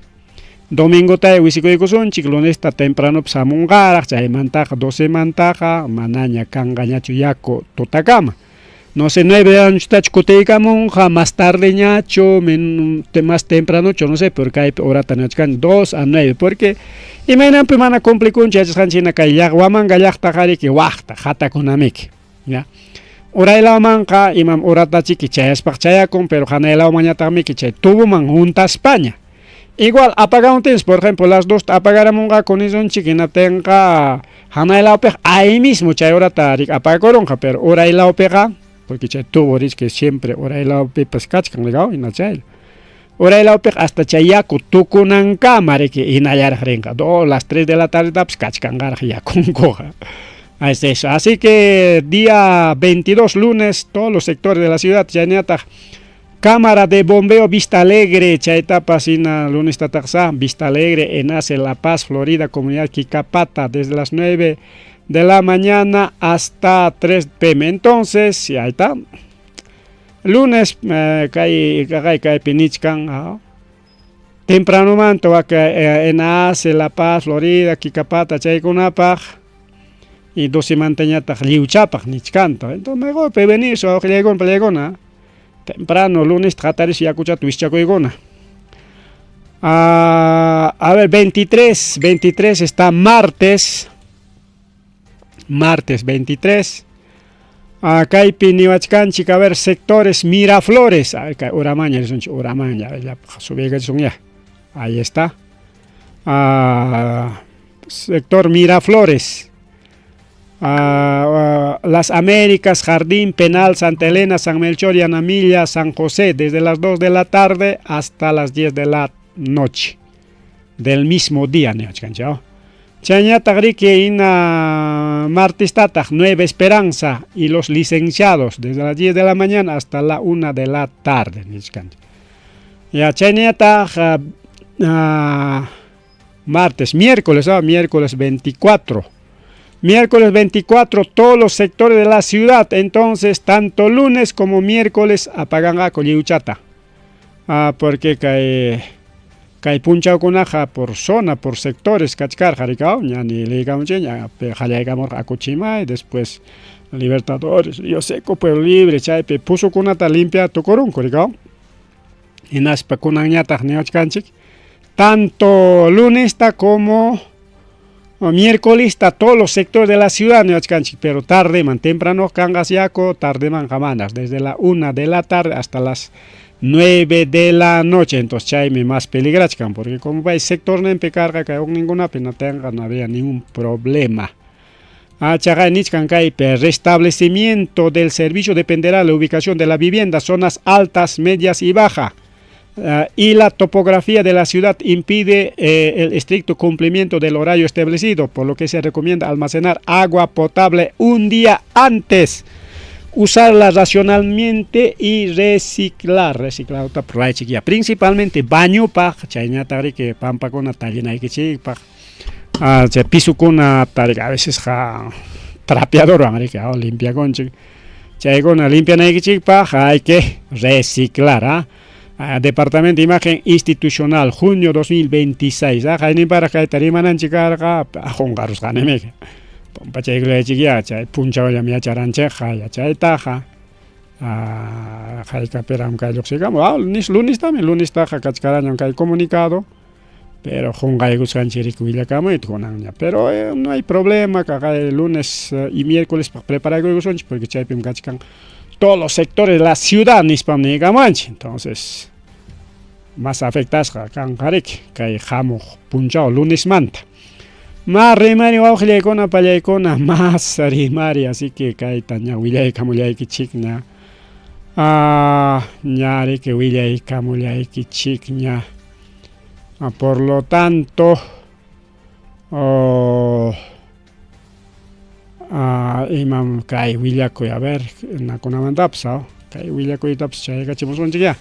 domingota wisikuykusunchik, lunesta temprano hamunqaraq, chaymantaqa 12 mantaqa manaña kanqañachu yaku tutakama. No sé, 9 de la noche kutiykamunqa, más tarde ñachu, más temprano, no sé, porque hay horata niwachkan 2 a 9, porque imaynanpi mana cumplikunchu yachasqanchik hina kay Huamanga llaqtaqa riki waqta hatakunamiki, ya. Uraylawmanqa imam horata chiki chayaspaq chayakun, pero hanaylawmanñataqmiki chay tuboman juntaspaña. Igual apagamuntinchis, por ejemplo, las 2 apagaramunqaku nisunchik, hinaptinqa hanaylawpiqa ahí mismo chay horata riki apagakurunqa, pero uraylawpiqa, porque chay tubo riki siempre uraylawpipas kachkan, ligaw, hina chay. Uraylawpiqa hasta chay yaku tukunankama riki hinallaraq rinqa, 2, las 3 de la tarde tapas kachkanqaraq yakunkuqa. Es eso. Así que día 22, lunes, todos los sectores de la ciudad, chayñataq Cámara de Bombeo Vista Alegre, chaytapas hina lunes tataqsa, Vista Alegre, Enace, La Paz, Florida, Comunidad Quicapata, desde las 9 de la mañana hasta 3 pm. Entonces, y ahí está. Lunes, kay, kay, kay pinichkan, temprano manto, Enace, La Paz, Florida, Quicapata, chaykunapaq, y 12 mantañataq lliwchapaq nichkanta. Entonces, mejor prevenir, so, pallaykuna. Temprano, lunes, hataris yakuchata wischakuykuna. A ver, 23, 23 está martes. Martes 23. Kaypi niwachkanchik, a ver, sectores Miraflores. A ver, kay Uramaña, risunchik, Uramaña, a ver, ya, subiykachisun ya. Ahí está. Sector Miraflores. Las Américas, Jardín Penal, Santa Elena, San Melchor, Yanamilla, San José, desde las 2 de la tarde hasta las 10 de la noche del mismo día, niwachkanchik. Chayñataq riki ina martistataq Nueva Esperanza y los licenciados desde las 10 de la mañana hasta la 1 de la tarde, niwachkanchik. Ya chayñataq, martes, miércoles, miércoles 24. Miércoles 24, todos los sectores de la ciudad, entonces, tanto lunes como miércoles apagan a lliwchata. Porque kay, kay punchawkunaqa por zona, por sectores, kachkarqa, rikaw, ña ni liykamunchik, ña qallaykamurqa Akuchimay, después Libertadores, Río Seco, Pueblo Libre, chaypi pusukunata limpia tukurunku, rikaw. Hinaspa kunanñataq niwachkanchik, tanto lunesta como miércoles todos los sectores de la ciudad niwachkanchik, pero tarde man, temprano kanqas yaku, tarde man jamanas, desde la 1 de la tarde hasta las 9 de la noche. Entonces chaymi más peligrachkan, porque como va el sector nempi karqa kay ningunapi no tenga, no había ningún problema. Chaqay nichkan kaypi, restablecimiento del servicio dependerá de la ubicación de la vivienda, zonas altas, medias y baja. Y la topografía de la ciudad impide el estricto cumplimiento del horario establecido, por lo que se recomienda almacenar agua potable un día antes, usarla racionalmente y reciclar. Reciclar ruraychik principalmente bañupaq, chayñataq riki pampakuna tallinaykichikpaq, chay pisukuna a veces trapeadorwan riki limpiakunchik, chaykuna limpianaykichikpaq hay que reciclar. Departamento de Imagen Institucional, junio 2026. Qayninparaq kayta rimananchik karqa, qunqarusqanimi. Pampachaykulaychik chay punchawllam yacharanchikqa yachaytaqa. Haykapiram kay lluqsikamun, lunistami, lunistaqa kachkarañam kay comunicado, pero qunqaykusqanchik riki willakamuyta kunanña. Pero no hay problema, kay lunes y miércoles preparaykusunchik porque chaypim kachkan todos los sectores de la ciudad nispam niykamanchik. Entonces, más afectasqa kanqa riki kay hamuq punchaw lunesmanta. Más rimari wawqillaykuna pallaykuna, más rimari, así que kayta ña willaykamullaykichikña. Ña riki willaykamullaykichikña. Por lo tanto, oh, imam kay willakuy, a ver, nakunamantapas, kay willakuytapas chaykachimusunchik ya.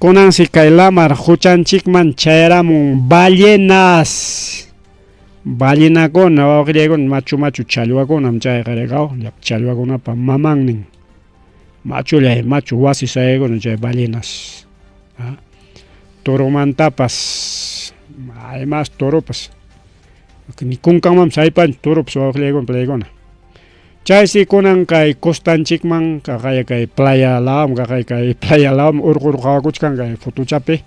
Kunansi kay lamar huchanchikman chayaramun ballenas. Ballenakuna wawqillaykuna machu machu challwakunam chayqa rikaw, challwakunapa mamannin. Machullay machu wasi sayaykuna chay ballenas. Toromantapas, además toropas. Ni kunkanmanpas haypanchu toropas wawqillaykuna pallaykuna. Chaysi kunan kay costanchikman kaqaya kay playa lawam kaqay kay playa lawam urqu urqu hawakuchkan kay fotochapi.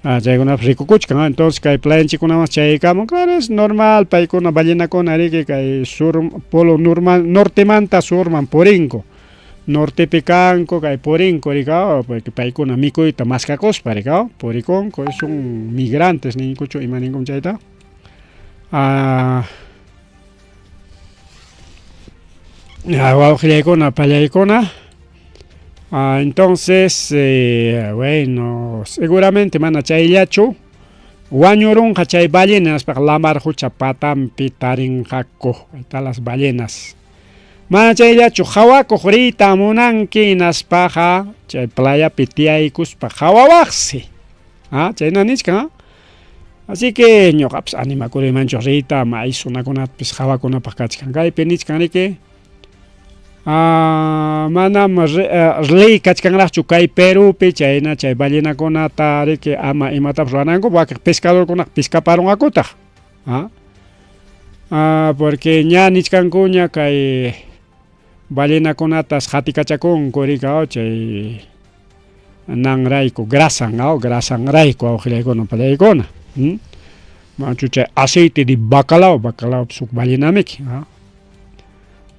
Chaykunapas rikukuchkan. Entonces kay playanchikkunaman chayaykamun, claro, es normal, paykuna ballenakuna riki kay sur polo nortemanta surman purinku. Nortepi kanku kay purinku rikaw, porque paykuna mikuyta maskakuspa rikaw, purikunku, son migrantes ninkuchu ima ninkum chayta. Wawqillaykuna pallaykuna. Entonces, bueno, seguramente mana chayllachu wañurunqa chay ballenas lamar hucha patampi tarinqaku, ahí las ballenas. Mana chayllachu hawakuq riyta munanki hinaspaqa chay playapi tiyaykuspa hawawaqsi. Chayna nichkan. Así que ñuqapas animakuriymanchu riyta may sunakunapis hawakunapaq kachkan. Kaypi nichkan riki manam ley kachkanraqchu kay Perupi chayna chay ballenakunata riki ama imatapas ruwananku wakin pescadorkunaqa pescaparunqakutaq. Porque ña nichkankuña kay ballenakunatas qatikachakunku rikaw chay nanrayku grasan, grasanrayku wawqillaykuna pallaykuna. Machu chay aceite de bacalao, bacalao suk ballenamiki.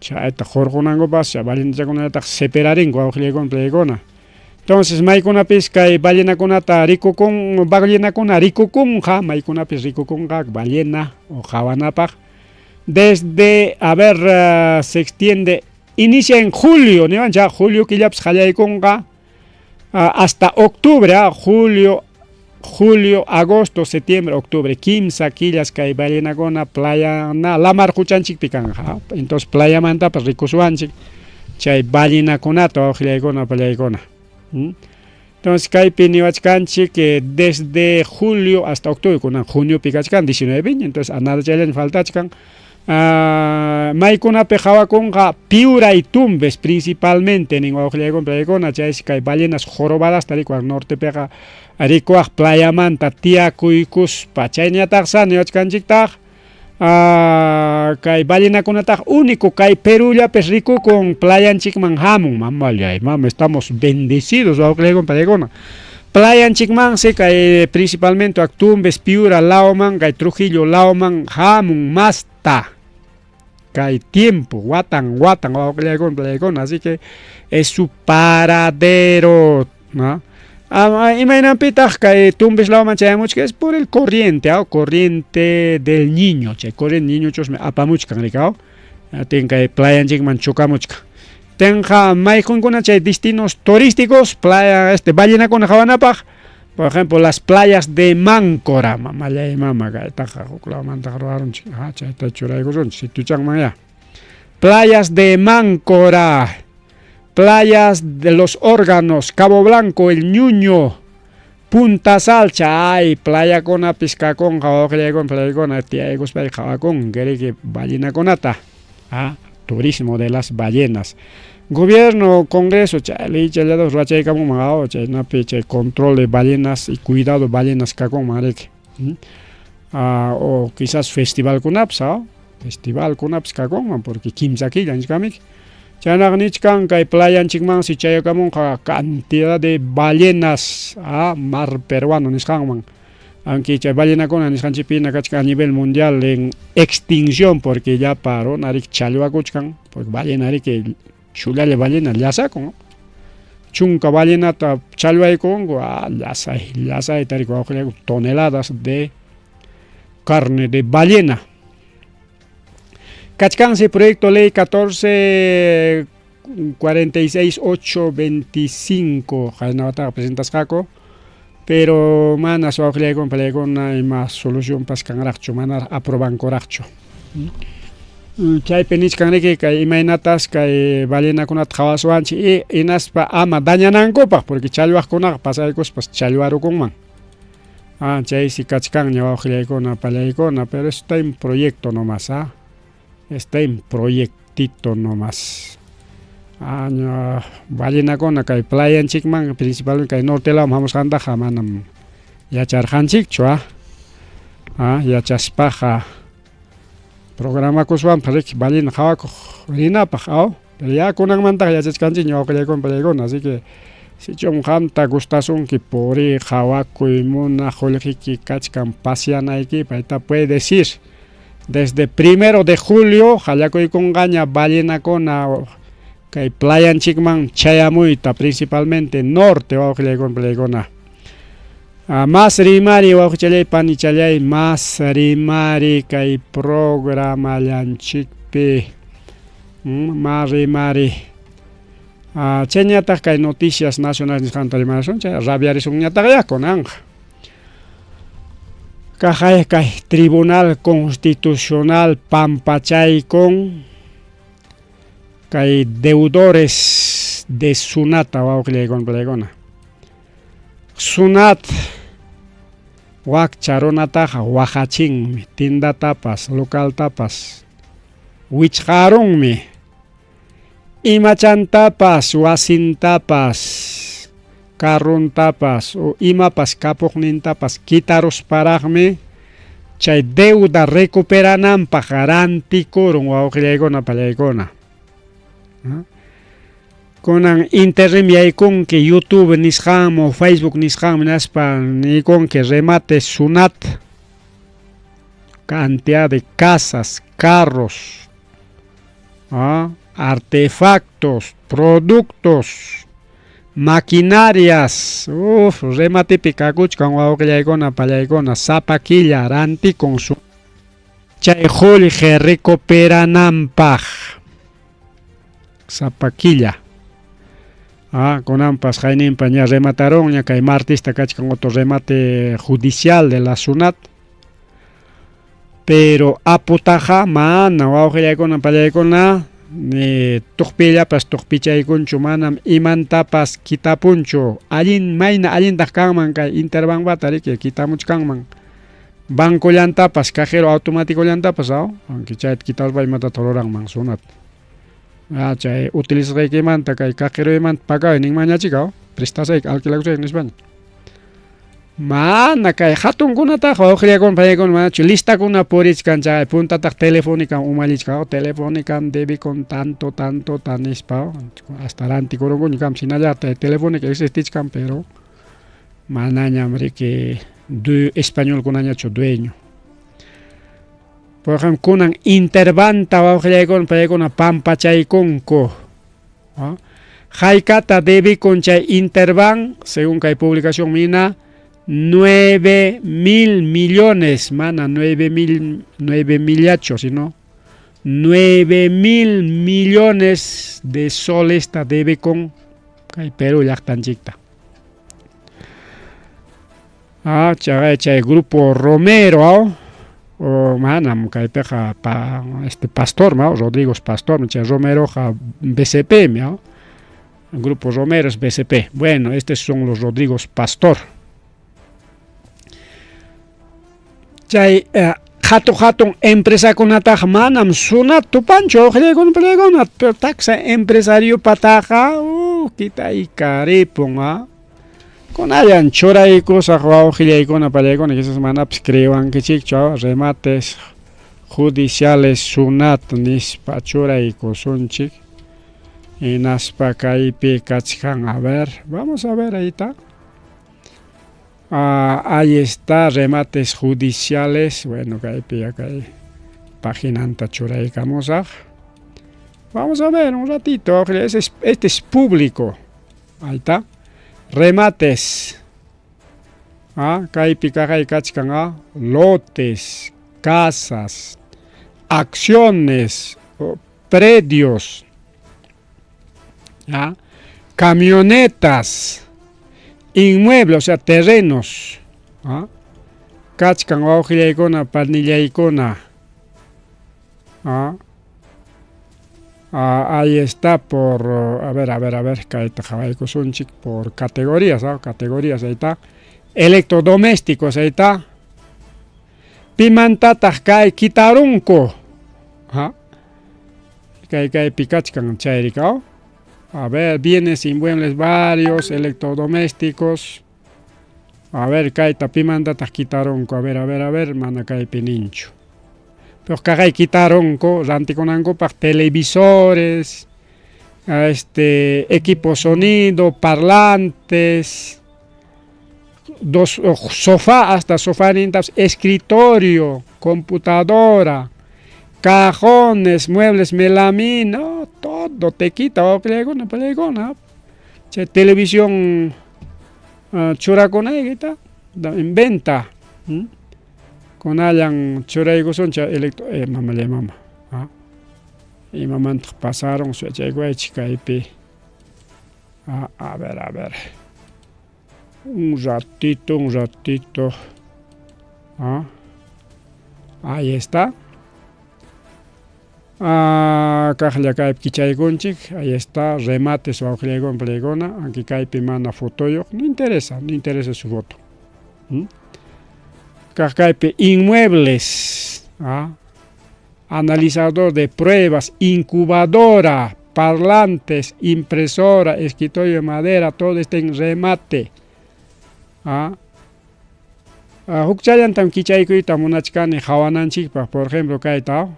Chayta hurqunankupas chay ballenachakunallataq separarinku wawqillaykuna pallaykuna. Entonces maykunapis kay ballenakunata rikukun, ballenakuna rikukunqa, maykunapis rikukunqa ballena o hawanapaq. Desde, a ver, se extiende, inicia en julio, niwancha, julio killapas qallaykunqa hasta octubre, julio, julio, agosto, septiembre, octubre, kimsa killas kay ballenakuna playa na lamar huchanchikpi kanja. Entonces playamantapas rikusuwanchik chay ballenakunata wawqillaykuna pallaykuna. Entonces kaypi niwachkanchik que desde julio hasta octubre, kunan juniopi kachkan 19 entonces a nada chayllaña faltachkan. Maykunapi hawakunqa Piura y Tumbes principalmente nin wawqillaykuna pallaykuna, chaysi kay ballenas jorobadasta rikuwaq nortepiqa rikuwaq playamanta tiyakuykuspa. Chayñataqsa niwachkanchiktaq kay ballenakunataq único kay Perullapis rikukun playanchikman hamun. Mamallay, mama, estamos bendecidos wawqillaykuna pallaykuna. Playanchikmansi kay principalmente Tumbes, Piura lawman, kay Trujillo lawman hamun masta kay tiempo, watan watan wawqillaykuna pallaykuna, así que es su paradero, ¿no? Imaynanpitaq kay Tumbes lawman chayamuchka es por el corriente, corriente del niño, chay corriente niño chusmi apamuchkan rikaw, tin kay playanchikman chocamuchka. Tenqa maykunkuna chay destinos turísticos, playa ballenakuna hawanapaq, Por ejemplo, las playas de Máncora, mamallay mama, kaytaqa huklawmantaqa ruwarunchik. Ah, chayta churaykusunchik, sitiochanman ya. Playas de Máncora, playas de los órganos, Cabo Blanco, El Ñuño, Punta Salcha, ay, playakunapis kakunqa, wawqillaykuna, playaykuna, tiyaykuspay qhawakun, riki ballenakunata, ah, turismo de las ballenas. Gobierno, Congreso, chay leychallatapas ruwachaykamunman, aw, chaynapi chay control de ballenas y cuidado de ballenas kakunman, riki. Ah, o quizás festivalkunapas, aw, festivalkunapas kakunman, porque kimsa killa nichkamiki. Chaynaqa nichkan kay playanchikmansi chayakamunqa cantidad de ballenas a mar peruano nisqanman. Aunque chay ballenakuna nisqanchikpina kachkan a nivel mundial en extinción porque llapa runa riki challwakuchkan, porque ballena riki chullalla ballena llasakun. Chunka ballenata challwaykunku, ah, llasay, llasayta riki wawqillayku toneladas de carne de ballena. Kachkansi proyecto ley 14 46 8 25 qaynawataqa presentasqaku, pero manas wawqillaykuna palaykuna ima solucionpas kanraqchu, mana aprobankuraqchu. Chaypi nichkan riki kay imaynatas kay ballenakunata qhawaswanchik y hinaspa ama dañanankupaq, porque challwaqkunaqa pasaykuspas challwarukunman. Ah, chaysi kachkanña wawqillaykuna pallaykuna, pero está en proyecto nomás, ah. Está en proyectito nomás. Ah, ña ballenakuna kay playanchikman, principalmente kay norte lawman hamusqantaqa manam yacharqanchikchu, ah. Ah, yachaspaqa programakuswanpas riki ballena qhawakuq rinapaq, aw. Pero ya kunanmantaqa yachachkanchikña wawqillaykuna pallaykuna, así que sichum qamta gustasunki puriy, qhawakuy, munaq qullqiyki kachkan paseanaykipaq, payta puedes ir. Desde primero de julio qallakuykunqaña ballenakuna kay playanchikman chayamuyta, principalmente norte wawqillaykuna pallaykuna. Ah, mas rimari wawqichallay panichallay, mas rimari kay programallanchikpi. Mas rimari. Ah, chayñataq kay noticias nacionales nisqanta rimarisun, chay rabiarisunñataqyá kunanqa. Kaqay kay Tribunal Constitucional pampachaykun kay deudores de Sunata wawqillaykuna palaykuna. Sunat wakcha runataqa waqachinmi, tindatapas, localtapas wichqarunmi. Imachantapas, wasintapas, carrontapas o imapas kapuqnintapas kitarusparaqmi chay deuda recuperananpaq rantikurun wawqillaykuna pallaykuna. Kunan internet yaykunki YouTube nisqanman o Facebook nisqanman hinaspa niykunki remate Sunat cantidad de casas, carros, ¿ah? Artefactos, productos, maquinarias, uf, rematepi kakuchkan wawqillaykuna pallaykuna, sapa killa rantikun su chay qullqi recuperananpaq sapa killa. Ah, kunanpas qayninpa ña rematarunña, kay martista kachkan otro remate judicial de la SUNAT. Pero aputaqa mana wawqillaykuna pallaykuna ni tuqpillapas tuqpichaykunchu, manam imantapas kitapunchu. Allin mayna allintaq kanman kay Interbankwata riki kitamuchkanman. Bancollantapas, cajero automáticollantapas, aw, aunque chayta kitaspa imatataq ruranman SUNAT. Ah, chay utilizasqaykimanta kay cajeroymanta pagaway ninmanñachik, aw, prestasayki, alquilakusayki nispaña. Mana kay hatunkunataqa wawqillaykuna pallaykuna manachu listakuna purichkan chay puntataq telefónica umallichkan, telefónica debikun tanto tanto ta nispa hasta rantikurunkuña kam hinallataq telefónica existichkan pero manañam riki españolkunañachu dueño. Por ejemplo, kunan Interbanta wawqillaykuna pallaykuna pampachaykunku. Haykata debikun chay Interban, según kay publicación mina, 9,000 millones, mana 9,000, 9 millacho, sino 9,000 millones de soles ta debikun kay Perú llaqtanchikta. Ah, chay chay grupo Romero, o manam kaypiqa pa, este Pastor, ¿no? Rodrigo Pastor, chay Romeroqa BCP, ¿no? Grupo Romero es BCP. Bueno, estos son los Rodrigos Pastor. Chay hatun hatun empresakunataqa manam SUNAT tupanchu uqllaykuna palaykuna, pero taksa empresariopataqa kitaykaripun, ah. Kunallan churaykusaq wawqillaykuna palaykuna, quizás manapis creewankichikchu, ah, remates judiciales SUNAT nispa churaykusunchik. Hinaspa kaypi kachkan, a ver, vamos a ver, ahí está. Ah, ahí está, remates judiciales. Bueno, kaypi kay paginanta churaykamusaq. Vamos a ver un ratito, este es público. Ahí está. Remates. Ah, kaypi kaqay kachkan, ah, lotes, casas, acciones, predios, ah, camionetas, inmuebles, o sea, terrenos. Ah, kachkan wawqillaykuna, panillaykuna. Ah, ah, ahí está por, a ver, a ver, a ver, kayta qhawaykusunchik por categorías, ¿no? Categorías, ahí está. Electrodomésticos, ahí está. Pimantataq kay kitarunku. ¿Ah? Kay kaypi kachkan chayrika. A ver, bienes inmuebles varios, electrodomésticos. A ver, kayta pimantataq kitarunku. A ver, a ver, a ver, mana kaypi ninchu. Pero kaqay kitarunku rantikunankupaq televisores, equipo sonido, parlantes, dos sofá, hasta sofá nintapas, escritorio, computadora, cajones, muebles, melamina, oh, todo te quita, palaykuna. Chay televisión churakunaykita en venta. Kunallan churaykusunchik electro mamallay mama. Ah. Imamantaq pasaron suyachaykuwaychik kaypi. Ah, a ver, a ver. Un ratito, un ratito. Ah. Ahí está. Ah, kaqlla kaypi kichaykunchik. Ahí está, remates wawqillaykuna palaykuna, aunque kaypi mana fotoyuq, no interesa, no interesa su foto. Kaq kaypi inmuebles, ah, analizador de pruebas, incubadora, parlantes, impresora, escritorio de madera, todo está en remate. Ah. Ah, hukchallantam kichaykuyta munachkani hawananchikpaq, por ejemplo, kayta.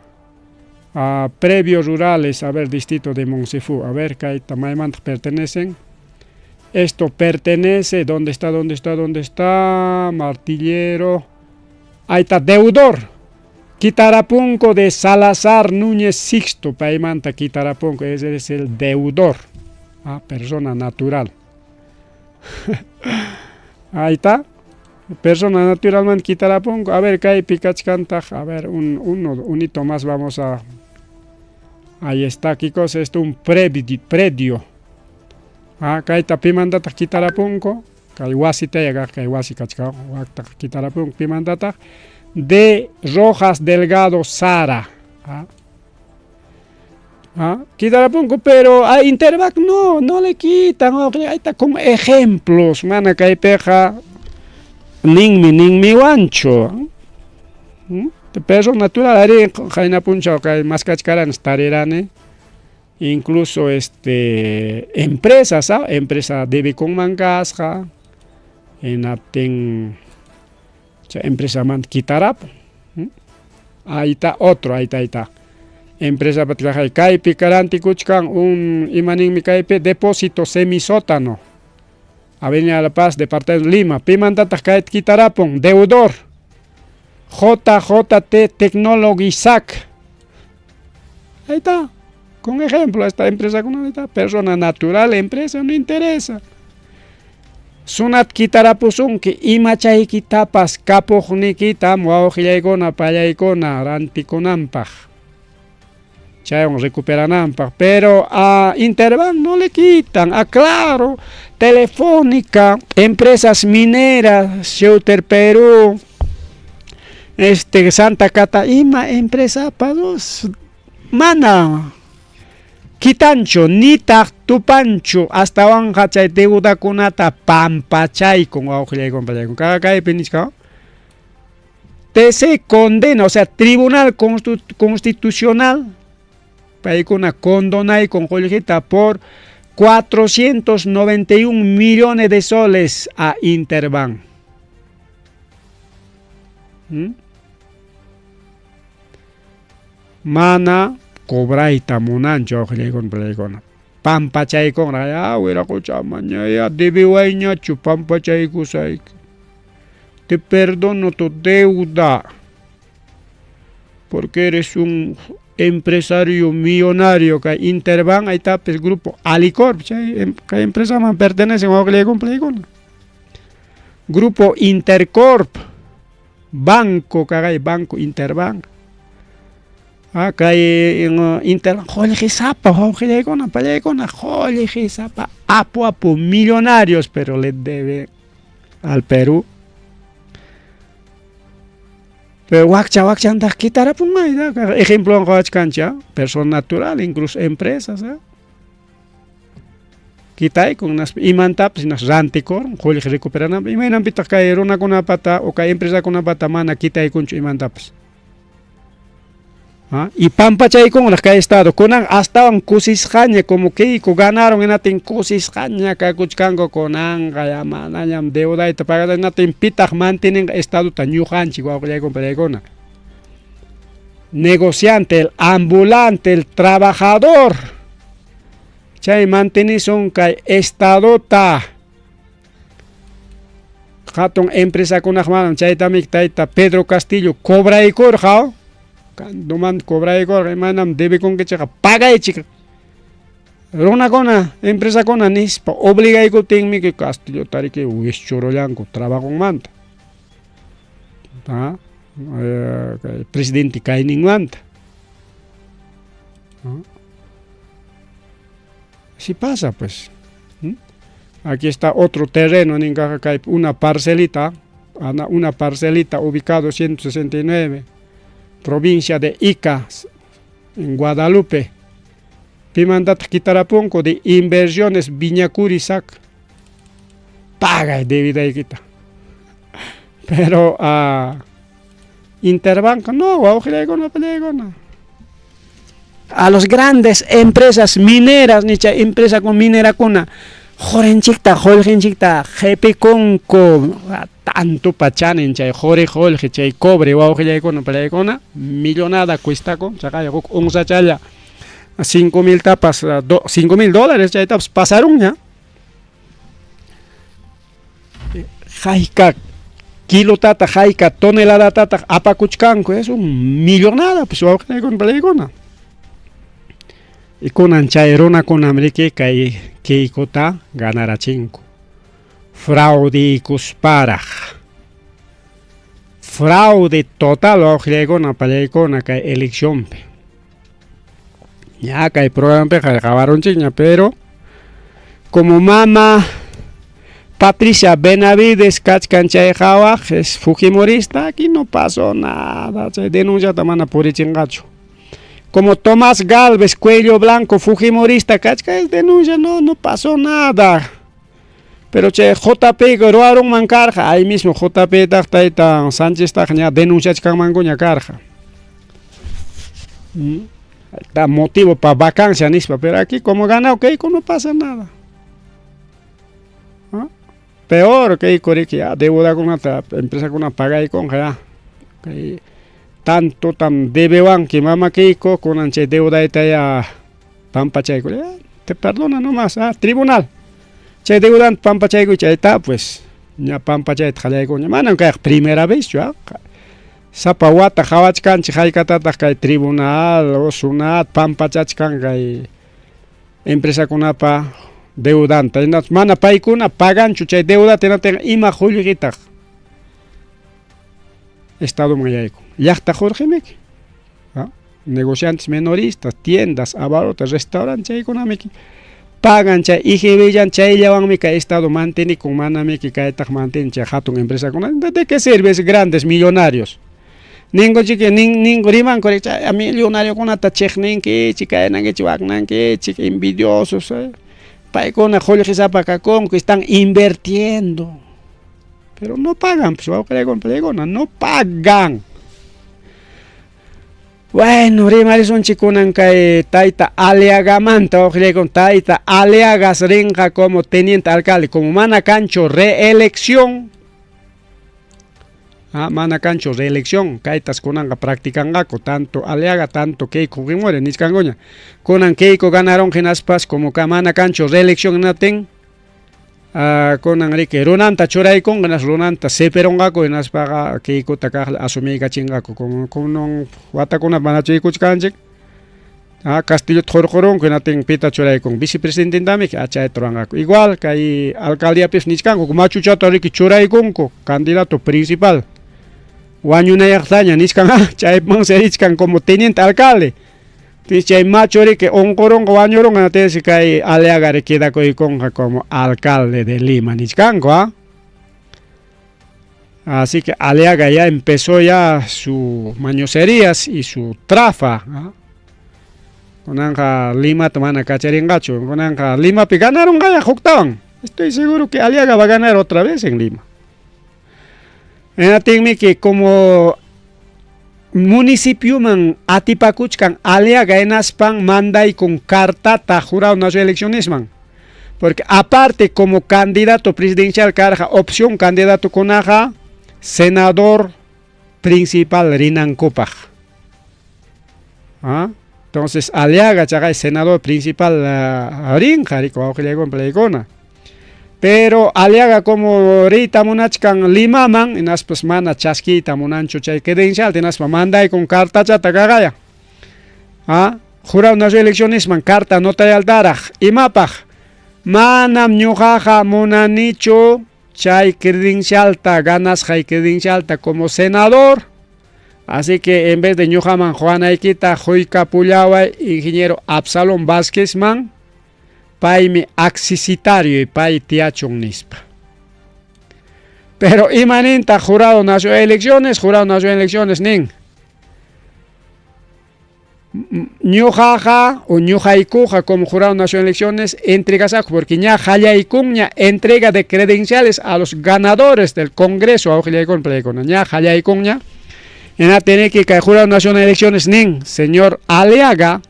Ah, previos rurales, a ver, distrito de Monsefú, a ver, kayta maymantaq pertenecen. Esto pertenece, ¿dónde está, dónde está, dónde está? Martillero. Ahí está, deudor. Kitarapunco de Salazar Núñez Sixto, paymanta Kitarapunco, ese es el deudor, ah, persona natural. Ahí está, persona naturalmente Kitarapunco. A ver, kaypi kachkantaq, a ver, un hito más vamos a... Ahí está, ¿qué cosa? Esto es un predio. Ah, kayta pimantataq Kitarapunco, kay wasita kay wasi kachka, waktaq Kitarapunco pimantataq de Rojas Delgado Sara. Ah. Ah, Kitarapunco, pero a Intervac no, no le quitan, oh, ahí está con ejemplos, mana kaypiqa ninmi ninmi wanchu. Perro natural ari qayna punchaw kay maskachkarani tarirani. Incluso empresas, ¿ah? Empresa debikunman kasqa, hinaptin chay empresamanta kitarapun. Ahí está otro, ahí está, ahí está. Empresa kay kaypi rantikuchkan un imaninmi kaypi depósito semisótano. Avenida La Paz, Departamento de Lima. Pimantataq kayta kitarapun, deudor. JJT Technologizac. Ahí está. Con ejemplo, esta empresa con esta persona natural, empresa no interesa. SUNAT kitarapusunki imachaykitapas kapuqniykita wawqillaykuna pallaykuna rantikunanpaq. Chaywan recuperananpaq. Pero a Interbank no le quitan. A Claro, Telefónica, empresas mineras, Shooter Perú, Santa Cata, ima empresa dos mana kitanchu nitaq tupanchu astawanqa chay deudakunata pampachaykun wawqillaykun pallaykun. Kaypi nichka TC condena, o sea, Tribunal Constitucional, paykuna condonaykun qullqita por 491 millones de soles a Interbank. Mana cobrayta munanchu wawqillaykuna pallaykuna. Pampachaykunraq, ya wiraqocha maña ya debiwayñachu pampachaykusayki. Te perdono tu deuda porque eres un empresario millonario kay Interbank aytapis grupo Alicorp chay kay empresaman pertenecen wawqillaykuna pallaykuna. Grupo Intercorp, banco kaqay Banco Interbank. Ah, kay Interbank qullqisapa wawqillaykuna pallaykuna qullqisapa apu apu millonarios, pero le debe al Perú. Pero wakcha wakchantaq kitarapunman, ejemplo qawachkanchik, persona natural, incluso empresas, Kitaykun imantapas nas rantikurun qullqi recuperananpaq. Imaynanpitaq kay runakunapata o kay empresakunapata mana kitaykunchu imantapas. Y pampachaykunraq kay estado. Kunan astawan kusisqaña como Keiko ganaron hinatin kusisqaña kakuchkanku kunanqa ya manañam deudayta pagasaq hinatin pitaq mantenenqa estadota ñuqanchik wawqillaykuna pallaykuna. Negociante, el ambulante, el trabajador. Chay mantenisun kay estadota. Hatun empresakunaq manam chaytami tayta Pedro Castillo cobraykurqa. Canduman cobraykurqa manam debikunkichikqa pagaychik. Runakuna, empresakuna nispa obligaykuptinmi que Castillo tariki wischurullanku trabajonmanta. Presidente kayninmanta. Así pasa pues. Aquí está otro terreno, una parcelita, una parcelita ubicado 169, provincia de Ica, en Guadalupe. Pimantataq kitarapunku de inversiones Viñacuri SAC. Paga debidaykita. Pero Interbank no, wawqillaykuna pallaykuna. A los grandes empresas mineras, nicha empresa con minerakuna, qurinchikta, qullqinchikta qhipikunku, tanto pachanin chay quri qullqi, chay cobre wawqillaykuna pallaykuna, millonada cuestakun, chaqay huk onzachalla 5.000 tapas, 5.000 dólares chaytapas pasarunña. Hayka kilotata, hayka toneladatata apakuchkanku, es un millonada, pues wawqillaykuna pallaykuna. Y kunan chay runakunam riki kay Keikota ganarachinku. Fraudiykusparaq. Fraude total wawqillaykuna pallaykuna kay eleccionpi. Ya kay programapiqa qawarunchikña, pero como mama Patricia Benavides kachkan chay qhawaq es fujimorista, aquí no pasó nada, chay denunciata mana purichinqachu. Como Tomás Galvez, cuello blanco, fujimorista, kachka es denuncia, no, no pasó nada. Pero che JP ruwarunman karqa, ahí mismo JP taq tayta Sánchez taq ña denunciachkanmankuña karqa. Da motivo pa vacancia nispa, pero aquí como ganado Keiko no pasa nada. ¿Ah? Peor Keiko riki ya deudakunata empresakuna pagaykunqa ya. Kay tanto tam debewanki mama Keiko kunan chay deudayta ya pampachayku, ya te perdona nomás, ah, tribunal. Chay deudanta pampachayku chayta pues ña pampachayta qallaykuña, manam kayqa primera vez chu, ah. Sapa wata qhawachkanchik haykatataq kay tribunal o SUNAT pampachachkan kay empresakunapa deudanta, mana paykuna paganchu chay deudata hinatinqa ima qullqitaq estadoman yaykun, llaqta qullqimiki. Negociantes menoristas, tiendas, abarrotes, restaurantes, chaykunamiki pagan chay IGB-llan, chayllawanmi kay Estado mantenikun, manamiki kaytaq mantiene chay hatun empresakuna. ¿De qué sirve es grandes millonarios? Ninkuchik, nin, ninku rimanku chay millonariokunata chiqninkichik, kaynankichik, waknankichik, envidiosos. Paykuna qullqisapa kakunku, están invirtiendo. Pero no pagan, pues, wawqillaykuna, no pagan. Bueno, rimarisunchik kunan kay tayta Aliagamanta, wawqillaykuna, tayta Aliagas rinqa como teniente alcalde, como mana kanchu reelección. Ah, mana kanchu reelección, kaytas kunanqa practicanqaku, tanto Aliaga, tanto Keiko Fujimori, nichkankuña. Kunan Keiko ganaron hinaspas, como ka mana kanchu reelección natin, kunan riki runanta churaykunqa, hinas runanta sipironqaku, hinaspaqa Keikota kaqlla asumiykachinqaku, como kunan watakuna manachu rikuchkanchik. Castillota hurqurunku, hinatin pita churaykun vicepresidententami, chayta ruranqaku. Igual kay alcaldiapis nichkanku, machuchata riki churaykunku, candidato principal. Wañunayaqtaña nichkan, chaymansi richkan como teniente alcalde. Entonces chay macho riki unqurunqa, wañurunqa, natinsi kay Aliaga riki quedakuykunqa como alcalde de Lima nichkanku, Así que Aliaga ya empezó ya su mañoserías y su trafa. Kunanqa Limata mana kacharinqachu, kunanqa Limapi ganaronqa huktawan. Estoy seguro que Aliaga va a ganar otra vez en Lima. Hinaptinmi que como municipioman atipakuchkan Aliaga hinaspan mandaykun cartata jurado nacional eleccionesman. Porque aparte como candidato presidencial karqa opción candidato kunaqa senador principal rinankupaq. ¿Ah? Entonces Aliaga chaqay senador principal rinqa riki wawqillaykuna palaykuna. Pero Aliaga como riyta munachkan Limaman, hinaspas mana chaskiyta munanchu chay credencial, hinaspa mandaykun cartachata kaqaya. ¿Ah? Jurado nacional eleccionesman carta notarialtaraq. Imapaq? Manam ñuqaqa munanichu chay credencialta, ganasqay credencialta como senador. Así que en vez de ñuqaman quwanaykita quykapullaway ingeniero Absalón Vázquezman, paymi accesitario y pay tiyachun nispa. Pero imaninta jurado nacional de elecciones, jurado nacional de elecciones nin. Ñuqaqa o ñuqaykuqa como jurado nacional de elecciones entregasaku porque ña qallaykunña entrega de credenciales a los ganadores del Congreso, ña qallaykunña. Hina tiene que kay jurado nacional de elecciones nin, señor Aliaga,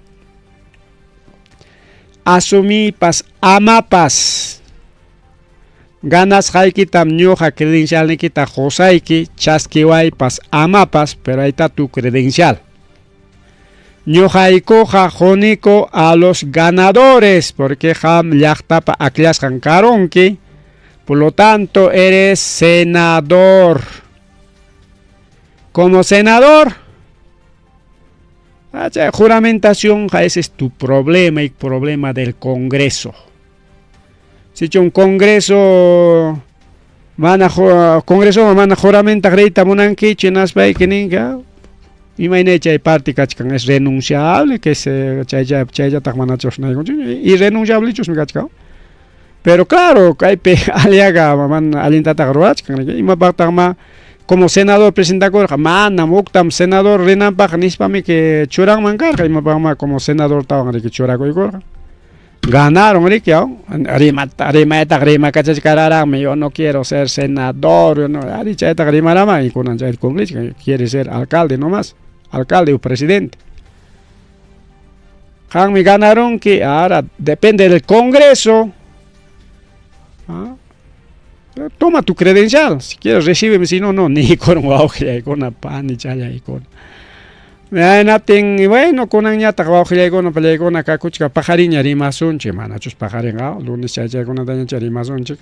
asumipas amapas ganasqaykitam ñuqa credencialniykita qusayki, chaskiwaypas amapas, pero ahí está tu credencial. Ñuqaykuqa quniku a los ganadores, porque qam llaqtapa akllasqan karunki, por lo tanto eres senador. Como senador, juramentación, ese es tu problema y problema del Congreso. Si un Congreso mana Congreso mana juramenta riyta munankichu hinaspayki ninka imayna chay parte kachkan es renunciable que se chay chayllataq manachus irrenunciablechusmi kachkan. Pero claro, kaypi Aliaga mana allintataq ruwachkan imapaqtaq ma como senador presentakurqa manam huktam senador rinanpaq nispami que churanman karqa imapaqma como senador tawan riki churakuykurqa. Ganaron riki, rimata rimaytaq rimakachachkararaqmi yo no quiero ser senador, yo no, ari chaytaq rimaraman y kunan chayta cumplichkan, quiere ser alcalde nomás, alcalde o presidente. Qanmi ganarunki, ahora depende del Congreso. ¿Ah? Toma tu credencial, si quieres recíbeme, si no, no, ni con wawqillaykuna pani challaykuna. Hinaptin, bueno, kunanñataq wawqillaykuna pallaykuna kakuchka paqariña rimasunchik, manachus paqarinqa, lunes chay chaykunatañacha rimasunchik.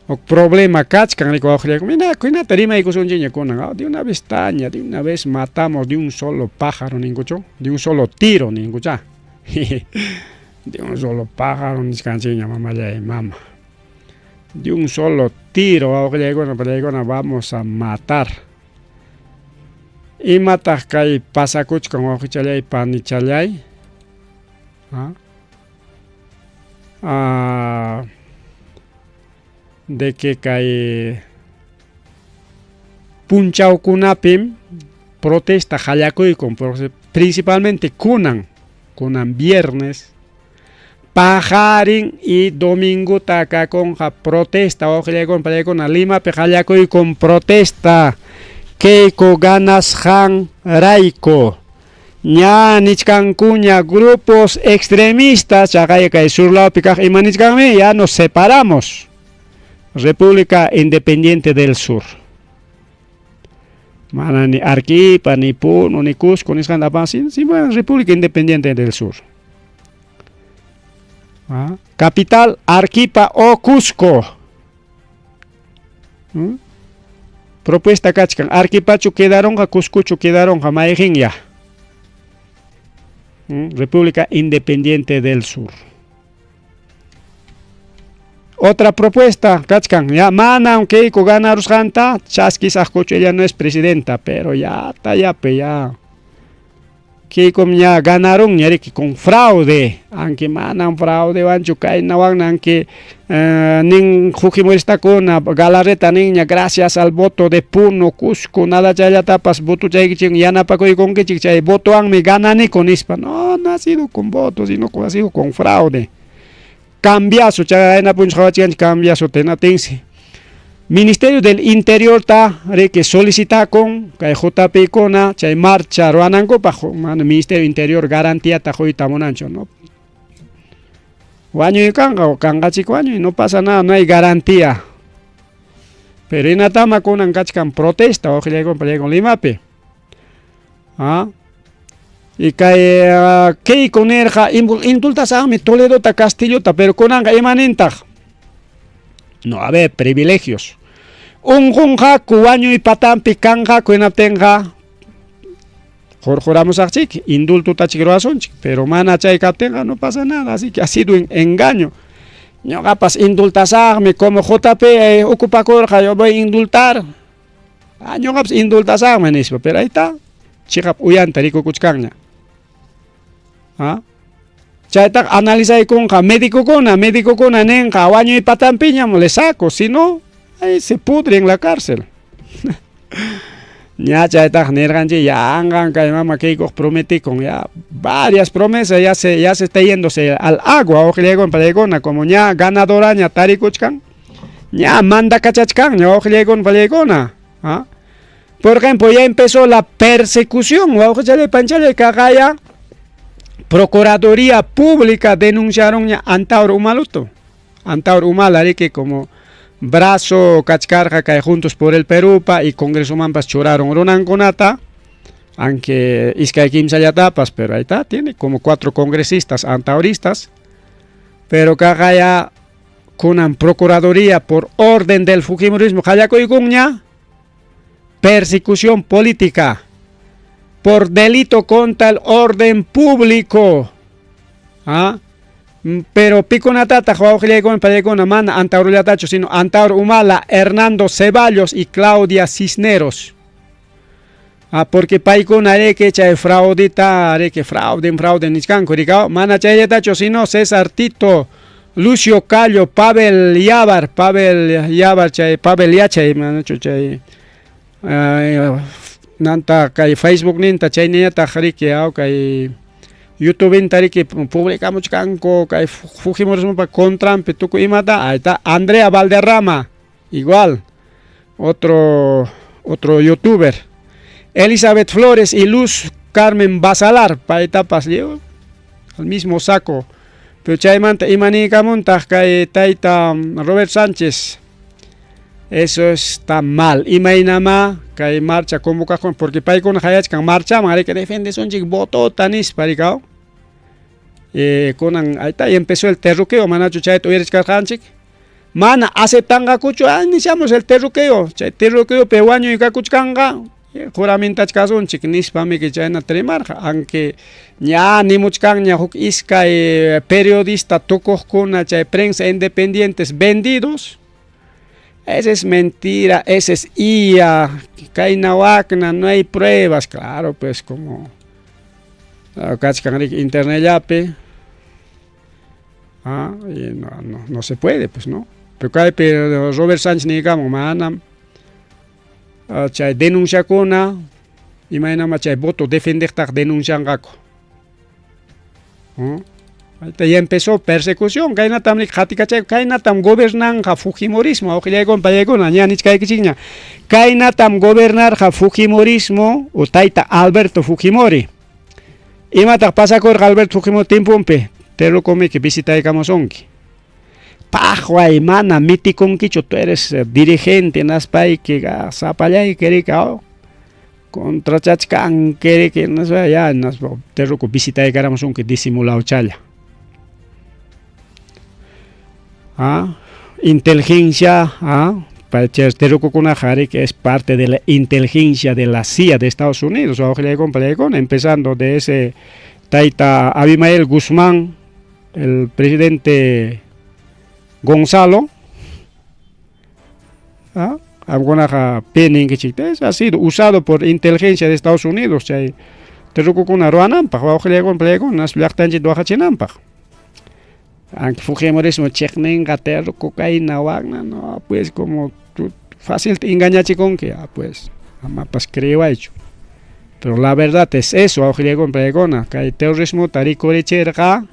Huk problema kachkan riki wawqillaykuna, mina kunata rimaykusunchikña kunan, de una vez taña, de una vez matamos de un solo pájaro ninkuchu, de un solo tiro ninkucha. De un solo pájaro nichkanchikña mamallay mama. De un solo tiro, wawqillaykuna pallaykuna vamos a matar. Imataq kay pasakuchkan wawqichallay panichallay? ¿Ah? Ah, de que kay punchawkunapim protesta qallakuykun, principalmente kunan, kunan viernes, paqarin y domingota kakunqa protesta, wawqillaykuna panillaykuna, Limapi qallakuykun protesta Keiko ganasqanrayku. Ña nichkankuña grupos extremistas, chaqay kay sur lawpi kaq ima nichkanmi, ya nos separamos. República Independiente del Sur. Mana ni Arequipa, ni Puno, ni Cusco, nisqanta apan, sino República Independiente del Sur. ¿Ah? Capital Arequipa o Cusco. ¿Mm? Propuesta kachkan, Arequipachu quedaronqa, Cuscochu quedaronqa, mayqin ¿Mm? República Independiente del Sur. Otra propuesta, kachkan, ya manam Keiko ganarusqanta, chaskisaqkuchu, ella no es presidenta, pero ya está ya, pe ya. Keiko ya ganaron riki con fraude, aunque manam fraude wanchu kaynawan, aunque nin fujimoristakuna Galarreta niña, gracias al voto de Puno, Cusco, nada chayllatapas votochaykichik yanapakuykunkichik chay votowanmi gananiku nispa. No, no ha sido con votos, sino ha sido con fraude. Cambiazo, chayna punch qhawachikanchik cambiazo tenatinsi. Ministerio del Interior ta riki solicitakun kay JP kuna chay marcha ruwanankupaq, mana Ministerio Interior garantiata quyta munanchu, no. Wañuy kanqa, kanqachik wañuy, no pasa nada, no hay garantía. Pero inatama kunan kachkan protesta, wawqillaykuna panillaykuna Limapi. ¿Ah? Y kay Keiko nirqa indultasaqmi Toledota Castillota, pero kunanqa imanintaq? No, a ver, privilegios. Unqunqaku wañuy patampi kanqaku hinaptinqa qurquramusaqchik, indultutachik ruwasunchik, pero mana chay kaptinqa no pasa nada, así que ha sido un engaño. Ñuqapas indultasaqmi, como JP ocupakurqa, yo voy a indultar. Ah, ñuqapas indultasaqmi nispa, pero ahí está, chiqap uyanta rikukuchkanña. ¿Ah? Chaytaqa analizaykunqa médicokuna, médicokuna ninqa wañuy patampiñam le saco, si no, ahí se pudre en la cárcel. Ña chaytaqa nirqanchik yanqan kay mama Keikoq prometikun, ya varias promesas ya se está yéndose al agua, wawqillaykuna panillaykuna, como ña ganadoraña tarikuchkan, ña mandakachachkanña wawqillaykuna panillaykuna. ¿Ah? Por ejemplo, ya empezó la persecución, wawqichallay panichallay kaqaya Procuraduría Pública denunciaron a Antauro Humaluto. Antauro Humala, riki como brazo kachkarqa kay Juntos por el Perú pa y Congresomanpas churaron runankunata, aunque iskay kimsallatapas, pero ahí está, tiene como 4 congresistas antauristas, pero kaqaya kunan Procuraduría por orden del fujimorismo qallakuykunña persecución política por delito contra el orden público. ¿Ah? Pero pikunatata wawqillaykuna panillaykuna mana Antaurullatachu, sino Antauro Humala, Hernando Ceballos y Claudia Cisneros. Ah, porque paykuna riki chay fraudita, riki fraude, fraude nichkanku rikaw, mana chayllatachu, sino César Tito, Lucio Callo, Pavel Yavar, Pavel Yavar, chay Pavel Yachay, manachu chay nanta kay Facebook ninta chay niñataq riki aw kay YouTubeinta riki publicamuchkanku kay fujimorismopa contranpi tukuy imata. Ahí está Andrea Valderrama, igual, otro youtuber. Elizabeth Flores y Luz Carmen Basalar, paytapas llevo al mismo saco. Pero chaymanta imaniykamuntaq kay tayta Robert Sánchez. Eso está mal. Imaynama kay marcha convocaqkuna, porque paykuna hayachkan marchaman, riki defendesunchik votota nispa rikaw. Kunan ahí está, y empezó el terruqueo, manachu chayta uyarichkarqanchik. Mana aceptanqakuchu, ah, iniciamos el terruqueo. Chay terruqueo pe wañuy kakuchkanqa, juramentachkasunchik nispamiki chaynata rimarqa, aunque ña nimuchkanña huk iskay periodista tukuqkuna chay prensa independientes vendidos. Esa es mentira, esa es IA, kayna wakna, no hay pruebas. Claro, pues como kachkan riki internetllapi, ah, y no, no, no se puede, pues no. Pero kaypi Robert Sánchez niykamun, manam chay denunciakuna, imaynama chay voto defendeqtaq denuncianqaku. Ahí ya empezó persecución, kaynatam rik qatikachay, kaynatam gobernanqa Fujimorismo, awqillaykuna pallaykuna, ña nichkaykichikña. Kaynatam gobernarqa Fujimorismo o tayta Alberto Fujimori. Imataq pasakurqa Alberto Fujimori tiemponpi? Terrukumiki visitaykamusunki. Paqway mana mitikunkichu, tú eres dirigente naspayki, sapallayki rika, contrachachkanki riki, naspa ya naspa terruku visitaykaramusunki disimulawchalla. Ah, inteligencia, ah, terrukukunaqa riki es parte de la inteligencia de la CIA de Estados Unidos, empezando de ese tayta Abimael Guzmán, el presidente Gonzalo, ah, qamkunaqa pi ninkichik, ha sido usado por inteligencia de Estados Unidos chay terrukukuna ruwananpaq, wawqillaykuna pallaykuna llaqtanchikta waqachinanpaq. Aunque Fujimorismo chiqninqa terruku kayna wakna, no, pues como tú fácil te engañachikunki, ah, pues amapas creewaychu. Pero la verdad es eso, wawqillaykuna pallaykuna, kay terrorismota rikurichirqa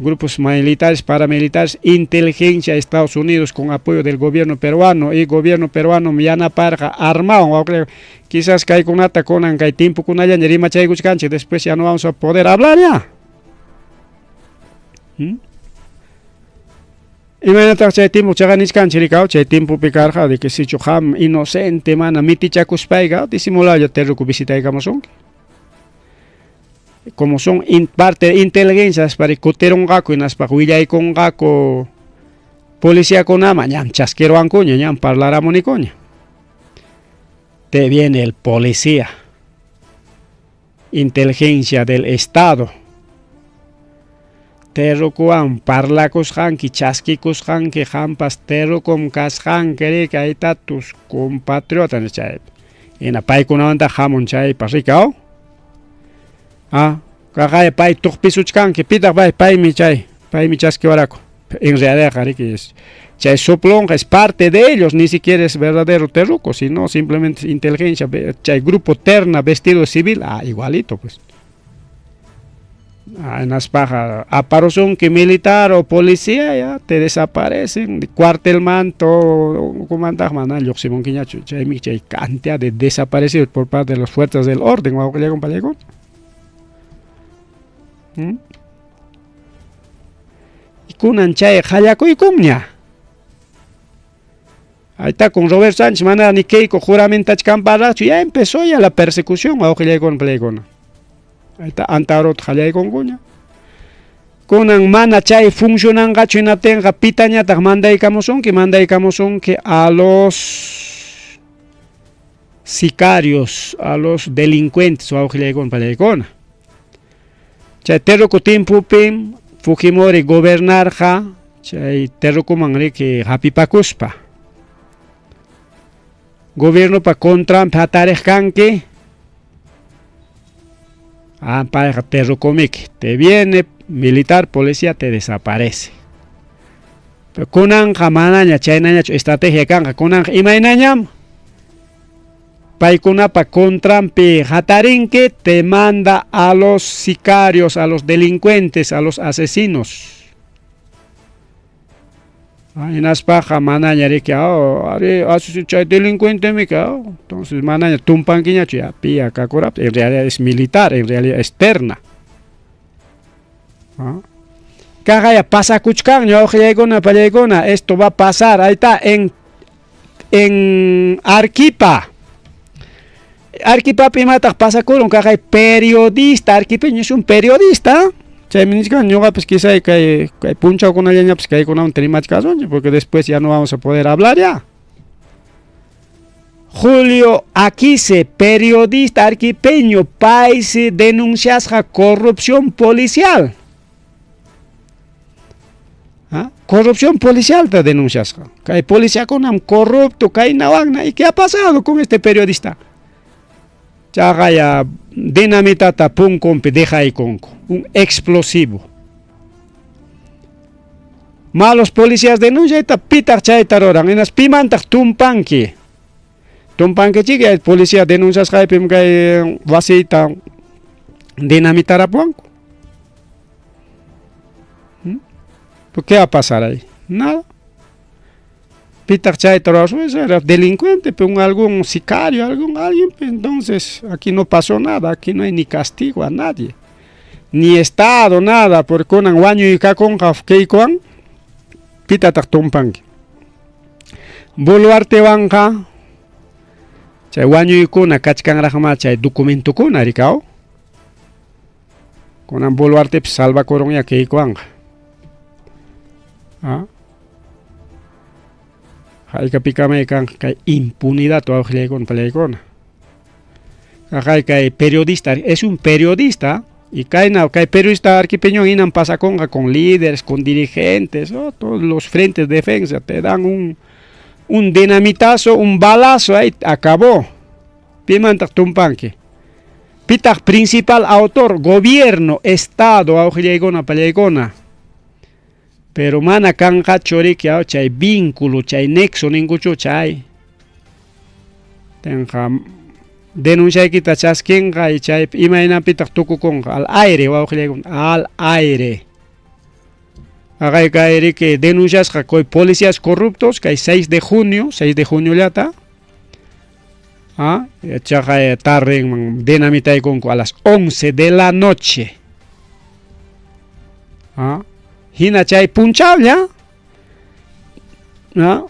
grupos militares, paramilitares, inteligencia de Estados Unidos con apoyo del gobierno peruano y gobierno peruano yanaparqa armawan, quizás kaykunata kunan kay timpukunallaña rimachaykuchkanchik, después ya no vamos a poder hablar ya. Imaynataq chay timpu chaqa nichkanchik rikaw, chay timpupi karqa de que sichu qam inocente mana mitichakuspayqa disimulalla terruku visitaykamusunki. Como son parte de inteligencias para kutirunqaku hinaspa willaykunqaku policiakunaman, ñam chasquiruwankuña, ñam parlaramunikuña. Te viene el policía, inteligencia del Estado. Terrukuwan parlakusqanki, chaskikusqanki, qampas terrukum kasqanki, riki, ahí está tus compatriotas chaypi. Hina paykunamanta hamun chaypas, rikaw. Ah, kaqaya pay tuqpisuchkanki, pitaq pay, paymi chay, paymi chaskiwaraku. En realidad, riki, chay soplonqa es parte de ellos, ni siquiera es verdadero terruco, sino simplemente inteligencia, chay grupo terna vestido de civil, ah, igualito pues. Ah, hinaspaqa aparusunki militar o policía, ya te desaparecen, cuartel manto, kumantaq mana lluqsimunkiñachu, chaymi chay cantidad de desaparecidos por parte de las fuerzas del orden, wawqillaykuna pallaykuna. Y kunan chay qallakuykunña. Ahí está con Robert Sánchez, mana ni Keiko juramentachkanparaqchu, ya empezó ya la persecución, wawqillaykuna pallaykuna. Ahí está Antarot qallaykunkuña. Kunan mana chay funcionanqachu hinaptinqa pitañataq mandaykamusunki, mandaykamusunki a los sicarios, a los delincuentes, wawqillaykuna pallaykuna. Chay terruku tiempopim Fujimori gobernarqa chay terrukuman riki hapipakuspa. Gobiernopa contranpi hatariq kanki, ah, payqa terrukumiki, te viene militar, policía, te desaparece. Pero kunanqa manaña chaynañachu estrategia kanqa, kunanqa imaynañam paykunapa contranpi hatarinki, te manda a los sicarios, a los delincuentes, a los asesinos. Hinaspaqa manaña riki, oh, ari, chay delincuente mika, oh, entonces manaña tumpankiñachu, ya pia kakuraptin, en realidad es militar, en realidad es terna. ¿Ah? Kaqaya pasakuchkanña, wawqillaykuna pallaykuna, esto va a pasar, ahí está, en Arequipa. Arequipapi imataq pasakurun, kaqay periodista, arequipeño es un periodista. Chaymi nichkan ñuqapas quizá kay kay punchawkunallañapas kaykunawan rimachkasunchik, porque después ya no vamos a poder hablar ya. Julio Aquise, periodista arequipeño, paysi denunciasqa corrupción policial. ¿Ah? Corrupción policialta denunciasqa. Kay policiakunam corrupto, kayna wakna. ¿Y qué ha pasado con este periodista? Chaqaya dinamitata punkunpi dejaykunku, un explosivo. Malos policías denunciayta pitaq chayta ruran, hinas pimantaq tumpanki. Tumpankichik policía denunciasqaypim kay wasiyta dinamitarapuwanku. ¿Qué va a pasar ahí? Nada. Pitaq chayta ruwasun, era delincuente, pero algún sicario, algún alguien, pues entonces aquí no pasó nada, aquí no hay ni castigo a nadie. Ni Estado, nada, porque kunan wañuykakunqa Keikowan, pitataq tumpanki. Boluartewanqa chay wañuykuna kachkanraqmá chay documentokuna rikaw. Kunan Boluartepis salvakurunña Keikowanqa. ¿Ah? Haykapikama kanqa kay impunidad wawqillaykuna pallaykuna. Kaqay kay periodista, es un periodista y kayna kay periodista arequipeño hinan pasakunqa con líderes, con dirigentes, ¿no? Todos los frentes de defensa te dan un dinamitazo, un balazo, ahí acabó. Pimantaq tumpanki. Pitaq principal autor, gobierno, estado, wawqillaykuna pallaykuna. Pero mana kanqachu riki chay vínculo, chay nexo ninkuchu chay. Tenqa denunciaykita chaskinqa y chay imaynapitaq tukukunqa al aire wawqillaykuna, al aire. Haqay kay riki denunciasqa kay policías corruptos kay 6 de junio, 6 de junio llata. Ah, chaqay tarrenman dinamitaykunku a las 11 de la noche. Ah, hina chay punchawlla. ¿No?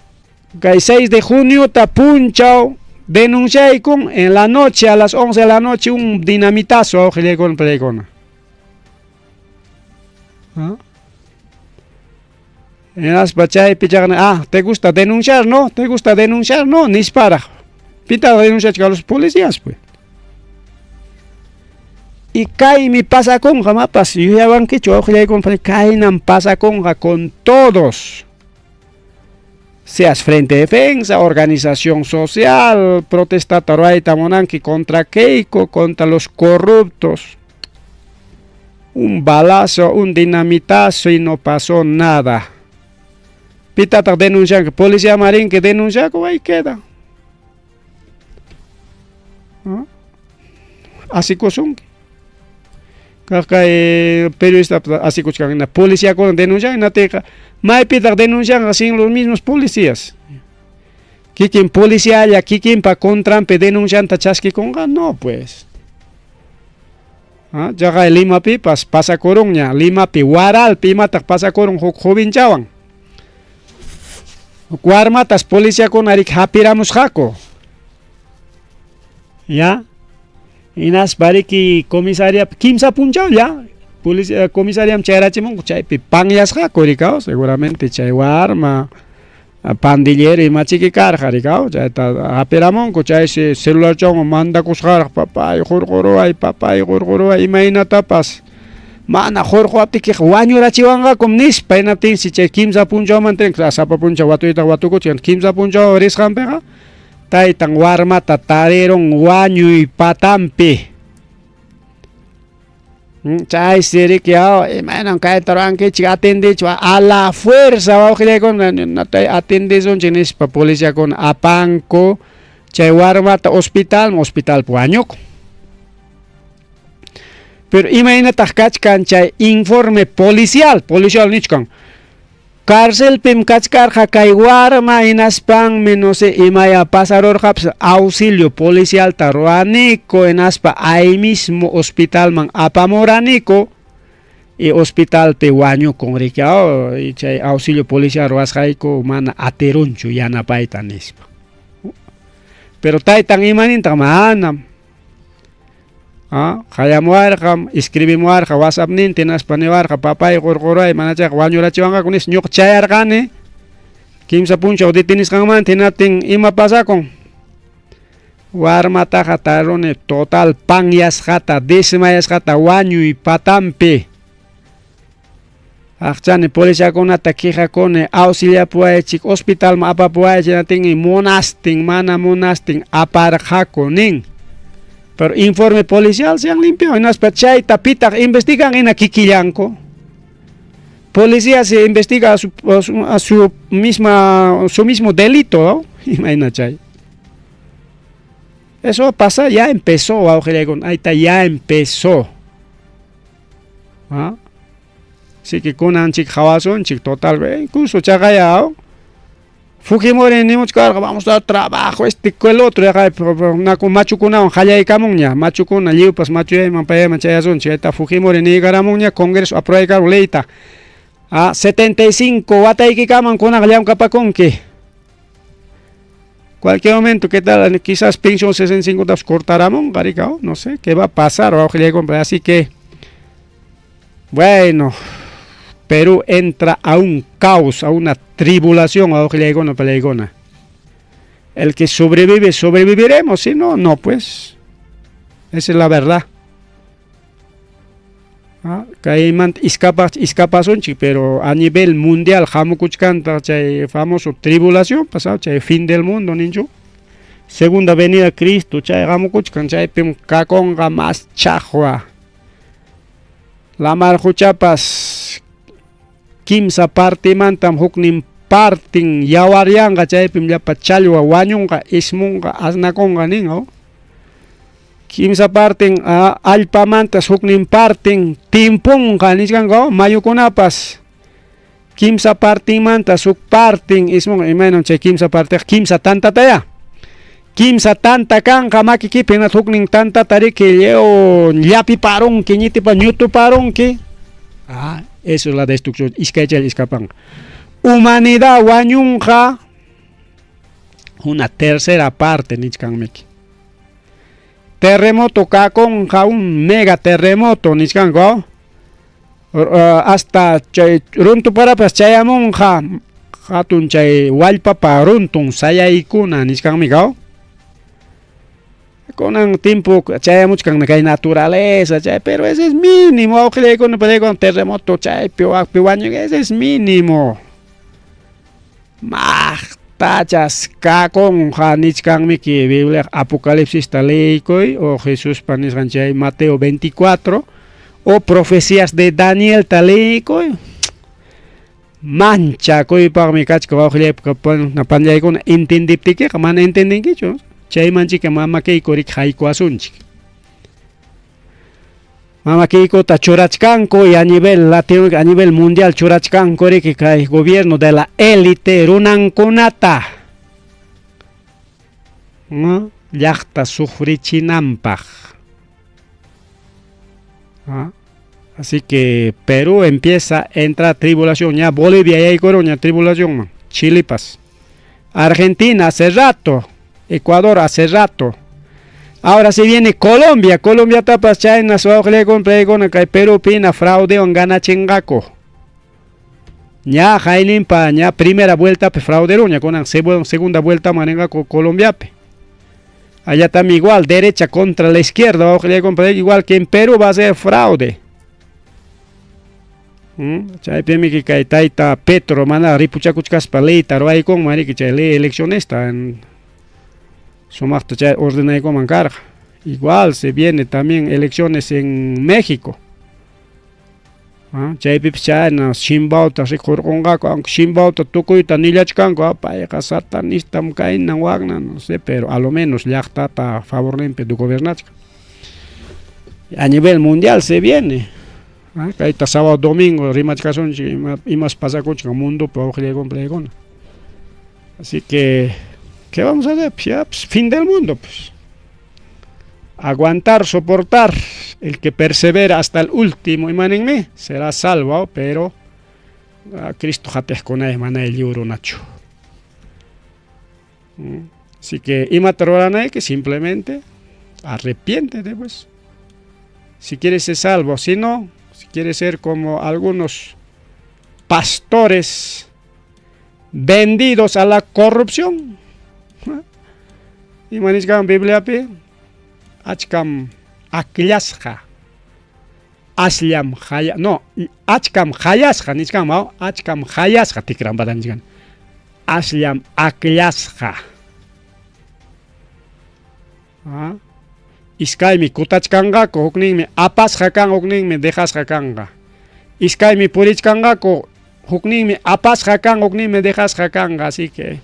Kay 6 de junio ta punchaw denunciaykun en la noche a las 11 de la noche un dinamitazo wawqillaykuna pallaykuna. ¿Ah? Hinaspa chaypi chaqna, ah, te gusta denunciar, ¿no? Te gusta denunciar, no, nisparaq. Pitaq denunciachka a los policías, pues. Y kaymi pasakunqa mapas yuyawankichu wawqillaykuna kaynam pasakunqa con todos. Seas Frente de Defensa, organización social, protestata ruwayta munanki contra Keiko, contra los corruptos. Un balazo, un dinamitazo y no pasó nada. Pitataq denuncianki, policía marinki denunciaku, ahí queda. ¿No? Asikusunki. Kay periodista asikuchkan policiakuna denuncian hinaptinqa maypitaq denuncianqa sin los mismos policías. Kikin policialla kikinpa contranpi denuncianta chaskikunqa no pues. ¿Ah? Chaqay Limapipas pasakurunña, Limapi Huaralpi imataq pasakurun huk jovenchawan. Huk warmatas policiakuna riki hapiramusqaku. Ya. Hinaspa riki comisariapi kimsa punchawlla policía comisariam chayarachimunku chaypi panyasqaku rikaw seguramente chay warma pandillero imachiki karqa rikaw chayta hapiramunku chaysi celularchawan mandakusqaraq papay hurquruway papay hurquruway imaynatapas mana hurquwaptikiqa wañurachiwanqakum nispa hinaptinsi chay kimsa punchawmanta sapa punchaw watuyta watukuchkan kimsa punchaw risqanpiqa taytan warmata tarirun wañuy patampi. Chaysi riki imaynam kayta ruwankichik atendichik a la fuerza wawqillaykuna atendisunchik nispa policiakuna apanku chay warmata hospitalman, hospitalpi wañukun. Pero imaynataq kachkan chay informe policial, policial nichkan. Carcelpim kachkarqa kay warma hinaspanmi no sé imaya pasarurqapas auxilio policialta ruwaniku hinaspa ahí mismo hospitalman apamuraniku y hospitalpi wañukun riki chay auxilio policial ruwasqayku mana atirunchu yanapayta nispa. Pero taytan imanintaq manam. Ah, qayamuwarqam, escribimuwarqa WhatsAppninta hinaspa niwarqa papay hurquruway mana chayqa wañurachiwanqaku nispa ñuqa chayarqani kimsa punchaw detenisqanmanta hinaptin ima pasakun warmataqa taruni total panyasqata desmayasqata wañuy patampi. Aqchani policiakunata quejakuni auxiliapuwaychik hospitalman apapuwaychik hinaptinmi munastin mana munastin aparqaku nin. Pero informe policial se han limpiado hinaspa chayta pitaq investigan hina kikillanku. Policía se investiga a su, a su, a su misma su mismo delito, ¿no? Imayna chay. Eso pasa, ya empezó, wawqillaykuna, ahí ya empezó. ¿Ah? Así que kunanchik qawasunchik total, incluso chaqaya Fujimori nimuchkarqa vamos a dar trabajo este el otro yaqa machukunawan qallaykamunña machukuna lliwpas machuyayman payayman chayasunchik chayta Fujimori niykaramunña Congreso aprobaykarun leyta a 75 wataykikaman kunaqa llamkapakunki. Cualquier momento, ¿qué tal? Quizás pensión 65 tapas cortaramunqa, rika, no sé qué va a pasar, así que bueno, Perú entra a un caos, a una tribulación, wawqillaykuna, El que sobrevive, sobreviviremos, si no, no, pues. Esa es la verdad. Ah, kaymanta iskapa iskapasunchik, pero a nivel mundial hamukuchkanta chay famoso tribulación pasado, chay fin del mundo ninchu. Segunda venida de Cristo, chay hamukuchkan, chaypim kakunqa más chaqwa. Lamar quchapas kimsa partimantam huknin partin yawaryanqa, chaypim llapa challwa wañunqa, ismunqa, asnakunqa nin, oh. Kimsa partin allpamantas huknin partin timpunqa nichkanku, mayukunapas kimsa partinmantas huk partin ismunqa. Imaynam chay kimsa partiqa? Kimsa tantataya. Kimsa tanta kanqa makikipi, hinaspa huknin tantata riki lliw llapiparunki, ñitipa ñutuparunki. Ah, eso es la destrucción. Iskaychalla iskapanqa. Humanidad wañunqa una tercera parte nichkanmiki. Terremoto kakunqa, un mega terremoto nichkanku. Hasta chay runtuparapas chayamunqa hatun chay wallpapa runtun sayaykuna nichkanmi. Kunan tiempo chayamuchkan kay naturaleza chay, pero ese es mínimo, wawqillaykuna, pallaykuna, terremoto chaypi wakpi wañun, ese es mínimo. Maqtachas kakunqa nichkanmiki Biblia Apocalipsista leykuy o Jesuspa nisqan chay Mateo 24 o profecías de Danielta leykuy. Manchakuypaqmi kachka, wawqillaypa pallaykuna, entendiptikiqa mana entendinkichu. Chaymanchika mama Keiko riki haykuwasunchik. Mama Keikota churachkanku y a nivel latino, a nivel mundial churachkanku riki kay gobierno de la élite runankunata. ¿No? Llaqta sufrichinanpaq. ¿Ah? Así que Perú empieza a entrar tribulación. Ya Bolivia ya hay tribulación. Chilepas. Argentina hace rato. Ecuador hace rato. Ahora se viene Colombia. Colombia tapas chayna kay Perú pina fraude ganachinqaku. Ña hayninpa ña primera vuelta pe frauderuña kunan segunda vuelta maninqaku Colombiapi. Allá también igual, derecha contra la izquierda, igual que en Perú va a ser fraude. Chaypimi kay tayta Petro mana ripuchakuchkaspa leyta ruwaykunman riki chay ley eleccionista sumaqta chay ordenaykunman karqa. Igual se viene también elecciones en México. Chaypipas chayna Sheinbaumta rikurqunqaku, aunque Sheinbaumta tukuyta nillachkanku, payqa satanistam kaynan waknan, no sé, pero a lo menos llaqtata favorninpi gobernachkan. A nivel mundial se viene. Kayta sábado domingo rimachkasunchik imas pasakuchkan mundopi, wawqillaykuna. Así que, ¿qué vamos a hacer? Pues ya, pues, fin del mundo, pues. Aguantar, soportar. El que persevera hasta el último, imaninmi, será salvo, pero a Cristo qatiqkunay mana lliw runachu. Así que imata ruranayki simplemente arrepiéntete, pues. Si quieres ser salvo, si no, si quieres ser como algunos pastores vendidos a la corrupción. Ima nichkan Bibliapi achkam akllasqa. Asllam haya no, achkam hayasqa nichkanman, achkam hayasqa tikranpata nichkan. Asllam akllasqa. Ah. Iskaymi kutachkanqaku, hukninmi apasqa kan, hukninmi dejasqa kanqa. Iskaymi purichkanqaku, hukninmi apasqa kan, hukninmi dejasqa kanqa. Así que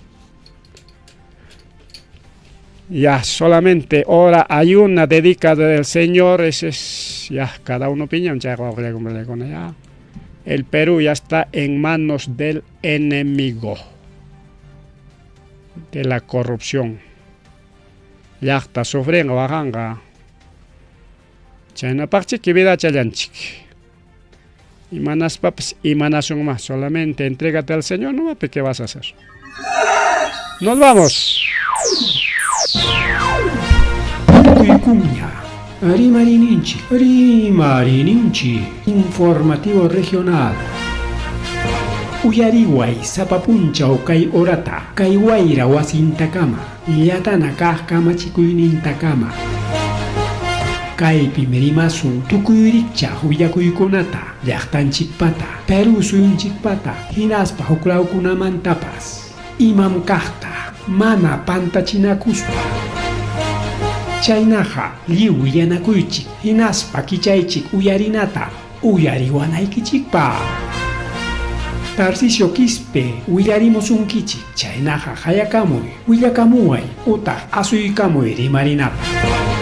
ya solamente hora ayuna dedica del Señor, ese es ya cada uno piña, ya. El Perú ya está en manos del enemigo, de la corrupción. Llaqta sufrinqa waqanqa. Chaynapaqchiki vidachallanchik. Imanaspapas imanasunma, solamente entrégate al Señor, no ¿qué vas a hacer? Nos vamos. Tukuykuña Rimarininchik, Rimarininchik, informativo regional. Uyariway sapa punchaw kay horata, kay wayra wasintakama, llatana kaq kamachikuynintakama. Kaypim rimasun tukuy rikchaq willakuykunata, llaqtanchikpata, Perú suyunchikpata, hinaspa huklawkunamantapas. Imam kaqta, mana pantachinakuspa. Chaynaqa lliw willanakuychik, hinaspa kichaychik uyarinata, uyariwanaykichikpaq. Tarcisio Quispe willarimusunkichik, chaynaqa hayakamuy, willakamuway, utaq asuykamuy rimarinapaq.